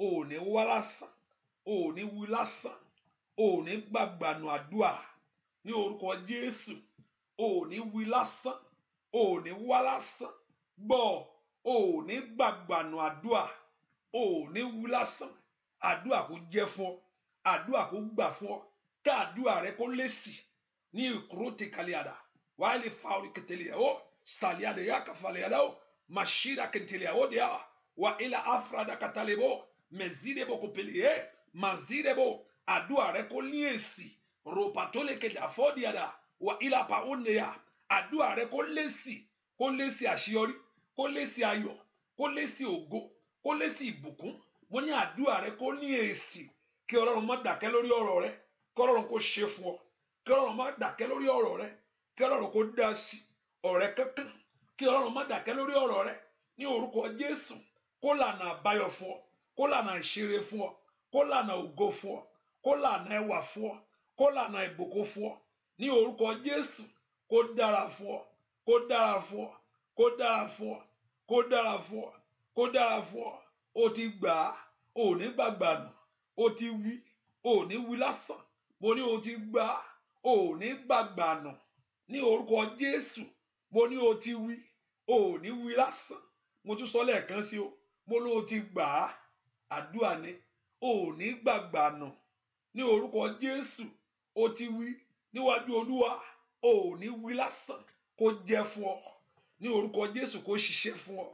ò ní wá lásán, ò ní wí lásán, ò ní gbàgbànà àdúrà ní orúkọ Jésù. Ò ní wí lásán, ò ní wá lásán. Gbọ́, ò ní gbàgbànà àdúrà, ò ní wí lásán. Àdúrà kó jẹ́ fún ọ, àdúrà kó gbà fún ọ, kí àdúrà rẹ kó lésì ní ìkúrò kàlíàdà wàá fa orí kẹtẹlẹ ó sàlíàdà yà kàfàlíàdà ó màṣídà kẹtẹlẹ ó dìá wà ilà afrada kàtàlẹ́bọ̀ mẹ̀zídẹ́bọ̀ kò pèlè màzídẹ́bọ̀. Àdúrà rẹ kó ní èsì ròpàtólè kẹlẹ àfọ́díàdà wà ilà pa ó nìyà. Àdúrà rẹ kó lésì, kó lésì àṣeyọrí, kó lésì ayọ̀, Kó lé sí ògo, kó lé sí ìbùkún. Mo ní àdúrà rẹ kó ní èsì. Kí Ọlọ́run má dákẹ́ lórí ọ̀rọ̀ rẹ. Kí Ọlọ́run kó ṣe fún ọ. Kí Ọlọ́run má dákẹ́ lórí ọ̀rọ̀ rẹ. Kí Ọlọ́run kó dá sí ọ̀rẹ́ kankan. Kí Ọlọ́run má dákẹ́ lórí ọ̀rọ̀ rẹ. Ní orúkọ Jésù, kó lànà àbáyọ fún ọ. Kó lànà ìṣeré fún ọ. Kó lànà ògo fún ọ. Kó lànà ẹwà fún ọ. Kó lànà ìbùkún fún ọ. Ní orúkọ Jésù, kó dára fún ọ. Kó dára fún ọ. Kó dára fún ọ. Kó dára fún ọ. Kó dára fún ọ. O ti gbà á, o ò ní gbàgbà nù. O ti wí, o ò ní wí lásán. Mo ní o ti gbà á, o ò ní gbàgbà nù. Ní orúkọ Jésù, mo ní o ti wí, o ò ní wí lásán. Mo tún sọ lẹ́ẹ̀kan sí o. Mo ní o ti gbà á, àdúrà ni, o ò ní gbàgbà nù. Ní orúkọ Jésù, o ti wí níwájú Olúwa, o ò ní wí lásán. Kó jẹ́ fún ọ. Ní orúkọ Jésù, kó ṣiṣẹ́ fún ọ.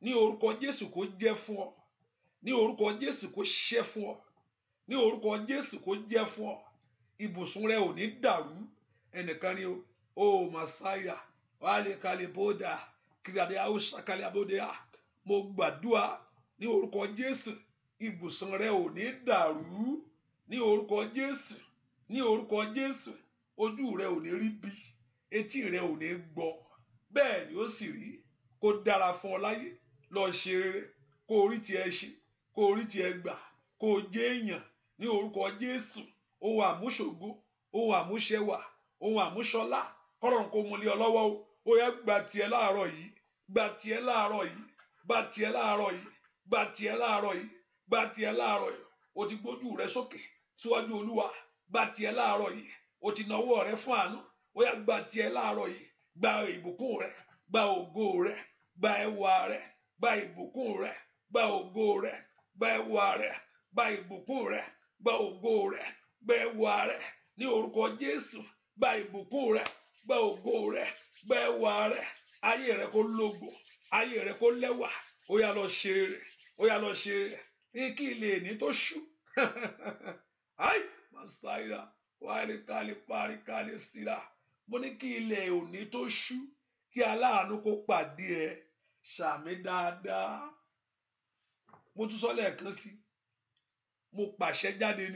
Ní orúkọ Jésù, kó jẹ́ fún ọ. Ní orúkọ Jésù, kó ṣiṣẹ́ fún ọ. Ní orúkọ Jésù, kó jẹ́ fún ọ. Ibùsùn rẹ ò ní dàrú. Ẹnìkan ni o, o Màsáyà, wàhálì kalẹ̀ bódà, kìrìàdé haúsá kalẹ̀ abódé à. Mo gbàdúrà ní orúkọ Jésù, ibùsùn rẹ ò ní dàrú. Ní orúkọ Jésù, ní orúkọ Jésù, ojú rẹ ò ní rí bí, etí rẹ ò ní gbọ́. Bẹ́ẹ̀ ni ó sì rí. Kó dára fún ọ láyé. Lọ ṣe rere, kó orí tiẹ̀ ṣe, kó orí tiẹ̀ gbà, kó jẹ́ èèyàn. Ní orúkọ Jésù, ohun àmúṣògo, ohun àmúṣẹwà, ohun àmúṣọlá, kọ́lọ́run kó mú lé ọ lọ́wọ́ o. Ó yá, gba tiẹ̀ láàárọ̀ yìí, gba tiẹ̀ láàárọ̀ yìí, gba tiẹ̀ láàárọ̀ yìí, gba tiẹ̀ láàárọ̀ yìí, gba tiẹ̀ láàárọ̀ yìí. O ti gbójú rẹ sókè síwájú Olúwa, gba tiẹ̀ láàárọ̀ yìí. O ti nawọ́ rẹ fún àánú. Ó yá, gba tiẹ̀ láàárọ̀ yìí. Gba ìbùkún rẹ, gba ògo rẹ, gba ẹwà rẹ, gba ìbùkún rẹ, gba ògo rẹ, gba ẹwà rẹ, gba ìbùkún rẹ, gba ògo rẹ, gba ẹwà rẹ. Ní orúkọ Jésù, gba ìbùkún rẹ, gba ògo rẹ, gba ẹwà rẹ. Ayé rẹ kó lógo, ayé rẹ kó lẹ́wà. Ó yá, lọ ṣe rere, ó yá, lọ ṣe rere. Ní kí ilé ní tó ṣú. Ai, Masaira, wàhálì kálí parí kálí síra. Mo ní kí ilẹ̀ òní tó ṣú, kí aláàánú kó pàdé ẹ. Ṣàmì dáadáa. Mo tún sọ lẹ́ẹ̀kan sí. Mo pàṣẹ jáde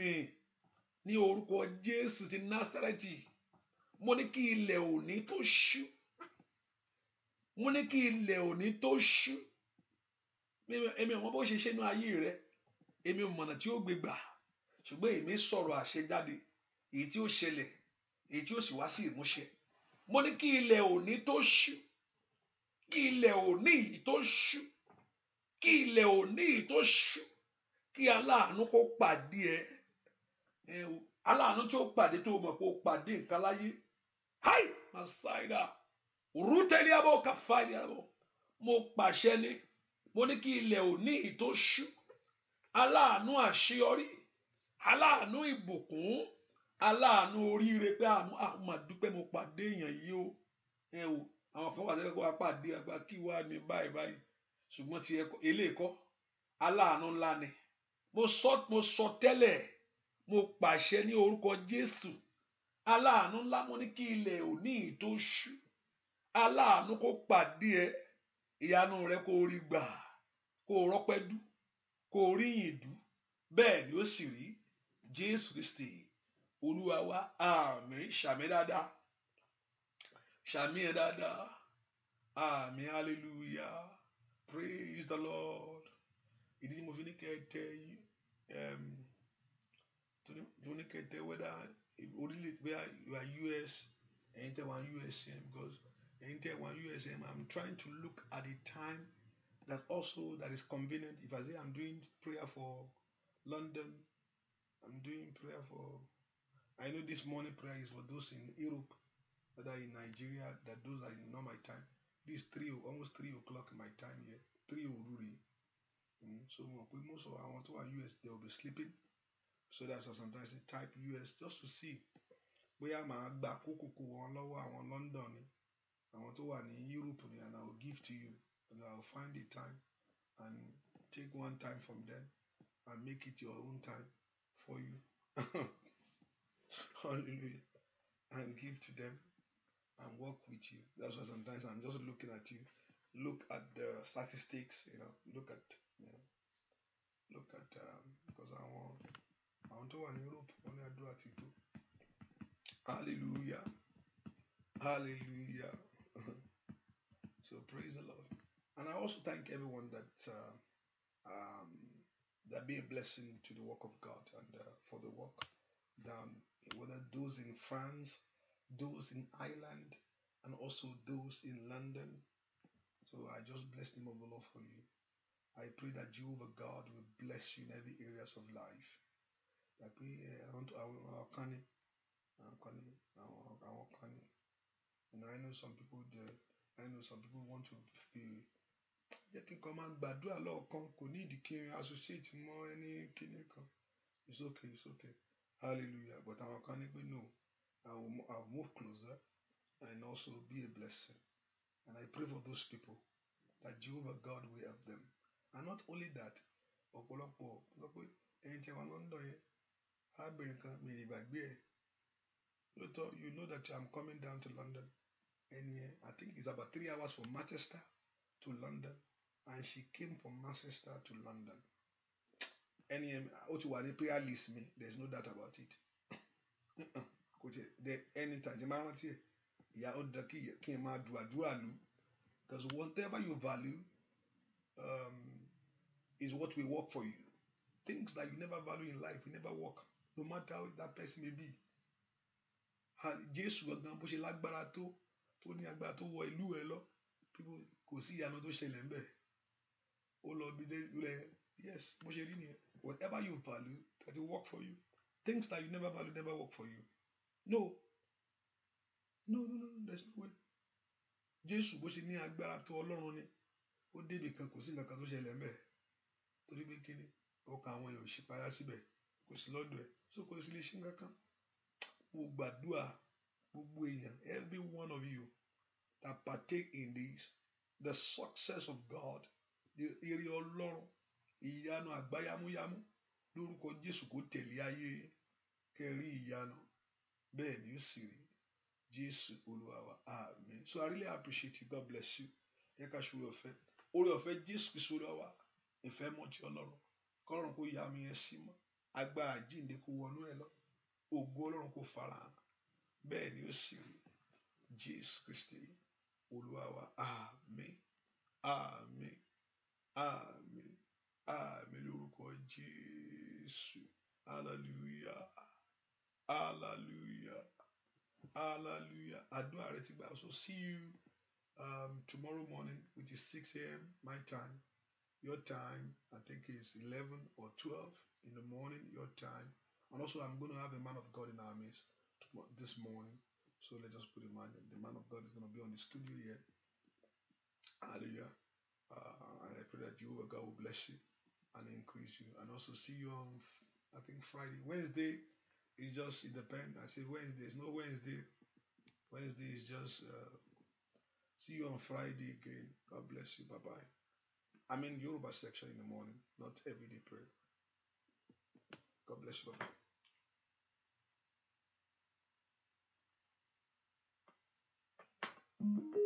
ní orúkọ Jésù ti Násárẹ́tì. Mo ní kí ilẹ̀ òní tó ṣú. Mo ní kí ilẹ̀ òní tó ṣú. Èmi ò mọ bó ṣe ṣe inú ayé rẹ. Èmi ò mọ̀nà tí ó gbé gbà. Ṣùgbọ́n èmi sọ̀rọ̀ àṣẹ jáde. Èyí tí ó ṣẹlẹ̀, èyí tí ó sì wá sí ìmúṣẹ. Mo ní kí ilẹ̀ òní tó ṣú. Kí ilẹ̀ òní yìí tó ṣú. Kí ilẹ̀ òní yìí tó ṣú. Kí aláàánú kó pàdé ẹ. Aláàánú tí ó pàdé tó mọ̀ pé ó pàdé nǹkan láyé. Hai! Masaida. Rútẹ́lẹ̀ abọ́ káfáìlì abọ́. Mo pàṣẹ ni. Mo ní kí ilẹ̀ òní yìí tó ṣú. Aláàánú àṣeyọrí. Aláàánú ìbùkún. Aláàánú oríire pé àwọn máa dúpẹ́ mo pàdé èèyàn yìí o. Ẹ o, àwọn kan wà tẹ́lẹ̀ kó wá pàdé àgbà kí wá ní báyìí báyìí. Ṣùgbọ́n ti eléyìí kọ́, aláàánú ńlá ni. Mo sọ tẹ́lẹ̀, mo pàṣẹ ní orúkọ Jésù. Aláàánú ńlá, mo ní kí ilẹ̀ òní yìí tó ṣú. Aláàánú kó pàdé ẹ. Ìyanu rẹ kó rí gbà, kó rọ́pẹ́ dú, kó rí yìn dú. Bẹ́ẹ̀ ni ó sì rí. Jésù Kristi, Olúwa wa. Àmín. Ṣàmì dáadáa. Ṣàmì ẹ dáadáa. Àmín. Hallelujah. Praise the Lord. Ìdí tí mo fi ní kẹ́ ẹ tẹ tó ní kẹ́ ẹ tẹ whether orílẹ̀ bóyá you are US, ẹ̀yin tẹ́ wà USM, because ẹ̀yin tẹ́ wà USM, I'm trying to look at the time that also that is convenient. If I say I'm doing prayer for London, I'm doing prayer for, I know this morning prayer is for those in Europe, whether in Nigeria, that those are not my time. This 3, almost 3 o'clock my time here, 3 òru. So most of àwọn tó wà US, they will be sleeping. So that's why sometimes they type US just to see bóyá màá gba àkókò wọn lọ́wọ́ àwọn London ni, àwọn tó wà ní Europe ni, and I will give to you, and I will find the time and take one time from them and make it your own time for you. Hallelujah. And give to them and work with you. That's why sometimes I'm just looking at you. Look at the statistics, you know, look at, you know, look at because àwọn tó wà ní Europe wọ́n ní àdúrà ti tó. Hallelujah. Hallelujah. So praise the Lord. And I also thank everyone that um, that be a blessing to the work of God and for the work done, whether those in France, those in Ireland, and also those in London. So I just bless the name of the Lord for you. I pray that Jehovah God will bless you in every areas of life. Like pé àwọn kan ní, àwọn kan ní, àwọn kan ní. You know, I know some people there, I know some people want to be, jẹ́ kí n kàn máa gbàdúrà lọ́ọ̀kan, kò ní ìdí kí n associate mọ́ ẹni kíní kan. It's okay, it's okay. Hallelujah. But àwọn kan ní pé no, I will move closer and also be a blessing. And I pray for those people that Jehovah God will help them. And not only that, ọ̀pọ̀lọpọ̀ sọ pé ẹ̀yin tí ẹ wà London yẹn, arábìnrin kan mi lè gbàgbé ẹ̀. Lóòótọ́, you know that I'm coming down to London. Ẹni yẹn, I think it's about 3 hours from Manchester to London. And she came from Manchester to London. Ẹni yẹn, ó ti wà ní prayer list mi, there is no doubt about it. Kò tiẹ̀ dẹ anytime tí máa rántí ẹ̀, ìyá ó dandan kí n máa du àdúrà lù. Because whatever you value is what will work for you. Things that you never value in life will never work, no matter how that person may be. Jésù gangan bó ṣe lágbára tó tó ní agbára tó wọ ìlú ẹ lọ, people, kò sí ìyanu tó ṣẹlẹ̀ ńbẹ̀. Ó lọ bí dé ilẹ̀, yes, bó ṣe rí nìyẹn. Whatever you value, that will work for you. Things that you never value never work for you. No, no, no, no, there's no way. Jésù bó ṣe ní agbára tó, Ọlọ́run ni, ó débì kan, kò sí nǹkan kan tó ṣẹlẹ̀ ńbẹ̀. Torí pé kíni? Ọkàn àwọn èèyàn ò ṣípayá síbẹ̀, kò sí lọ́dọ̀ ẹ̀, so kò sí lè ṣe nǹkan kan. Mo gbàdúrà gbogbo èèyàn, every one of you that partake in this, the success of God, the ire Ọlọ́run, ìyanu àgbáyámúyámú lórúkọ Jésù kó tẹ̀lé ayé kẹ́ rí ìyanu, bẹ́ẹ̀ ni ó sì rí. Jésù Olúwa wa, àmín. So I really appreciate you. God bless you. Ẹ ká ṣe oore ọ̀fẹ́. Oore ọ̀fẹ́ Jésù Kristi Olúwa wa, ìfẹ́ mọ́ ti Ọlọ́run, kọ́lọ́run kó ya mi yẹn sí mọ́, agbára jíǹde kó wọnú ẹ lọ, ògo Ọlọ́run kó farahàn, bẹ́ẹ̀ ni ó sì rí. Jésù Kristi Olúwa wa, àmín, àmín, àmín, àmín lórúkọ Jésù. Hallelujah, hallelujah, hallelujah. Àdúrà rẹ ti gbà. So see you tomorrow morning, which is 6 a.m. my time. Your time, I think, is 11 or 12 in the morning, your time. And also, I'm going to have a man of God in our midst this morning. So let's just put in mind the man of God is going to be on the studio here. Hallelujah. And I pray that Jehovah God will bless you and increase you. And also see you on, I think, Friday. Wednesday is just, it depends. I say Wednesday. It's not Wednesday. Wednesday is just, see you on Friday again. God bless you. Bye bye. I'm in Yoruba section in the morning, not everyday prayer. God bless you. Bye bye.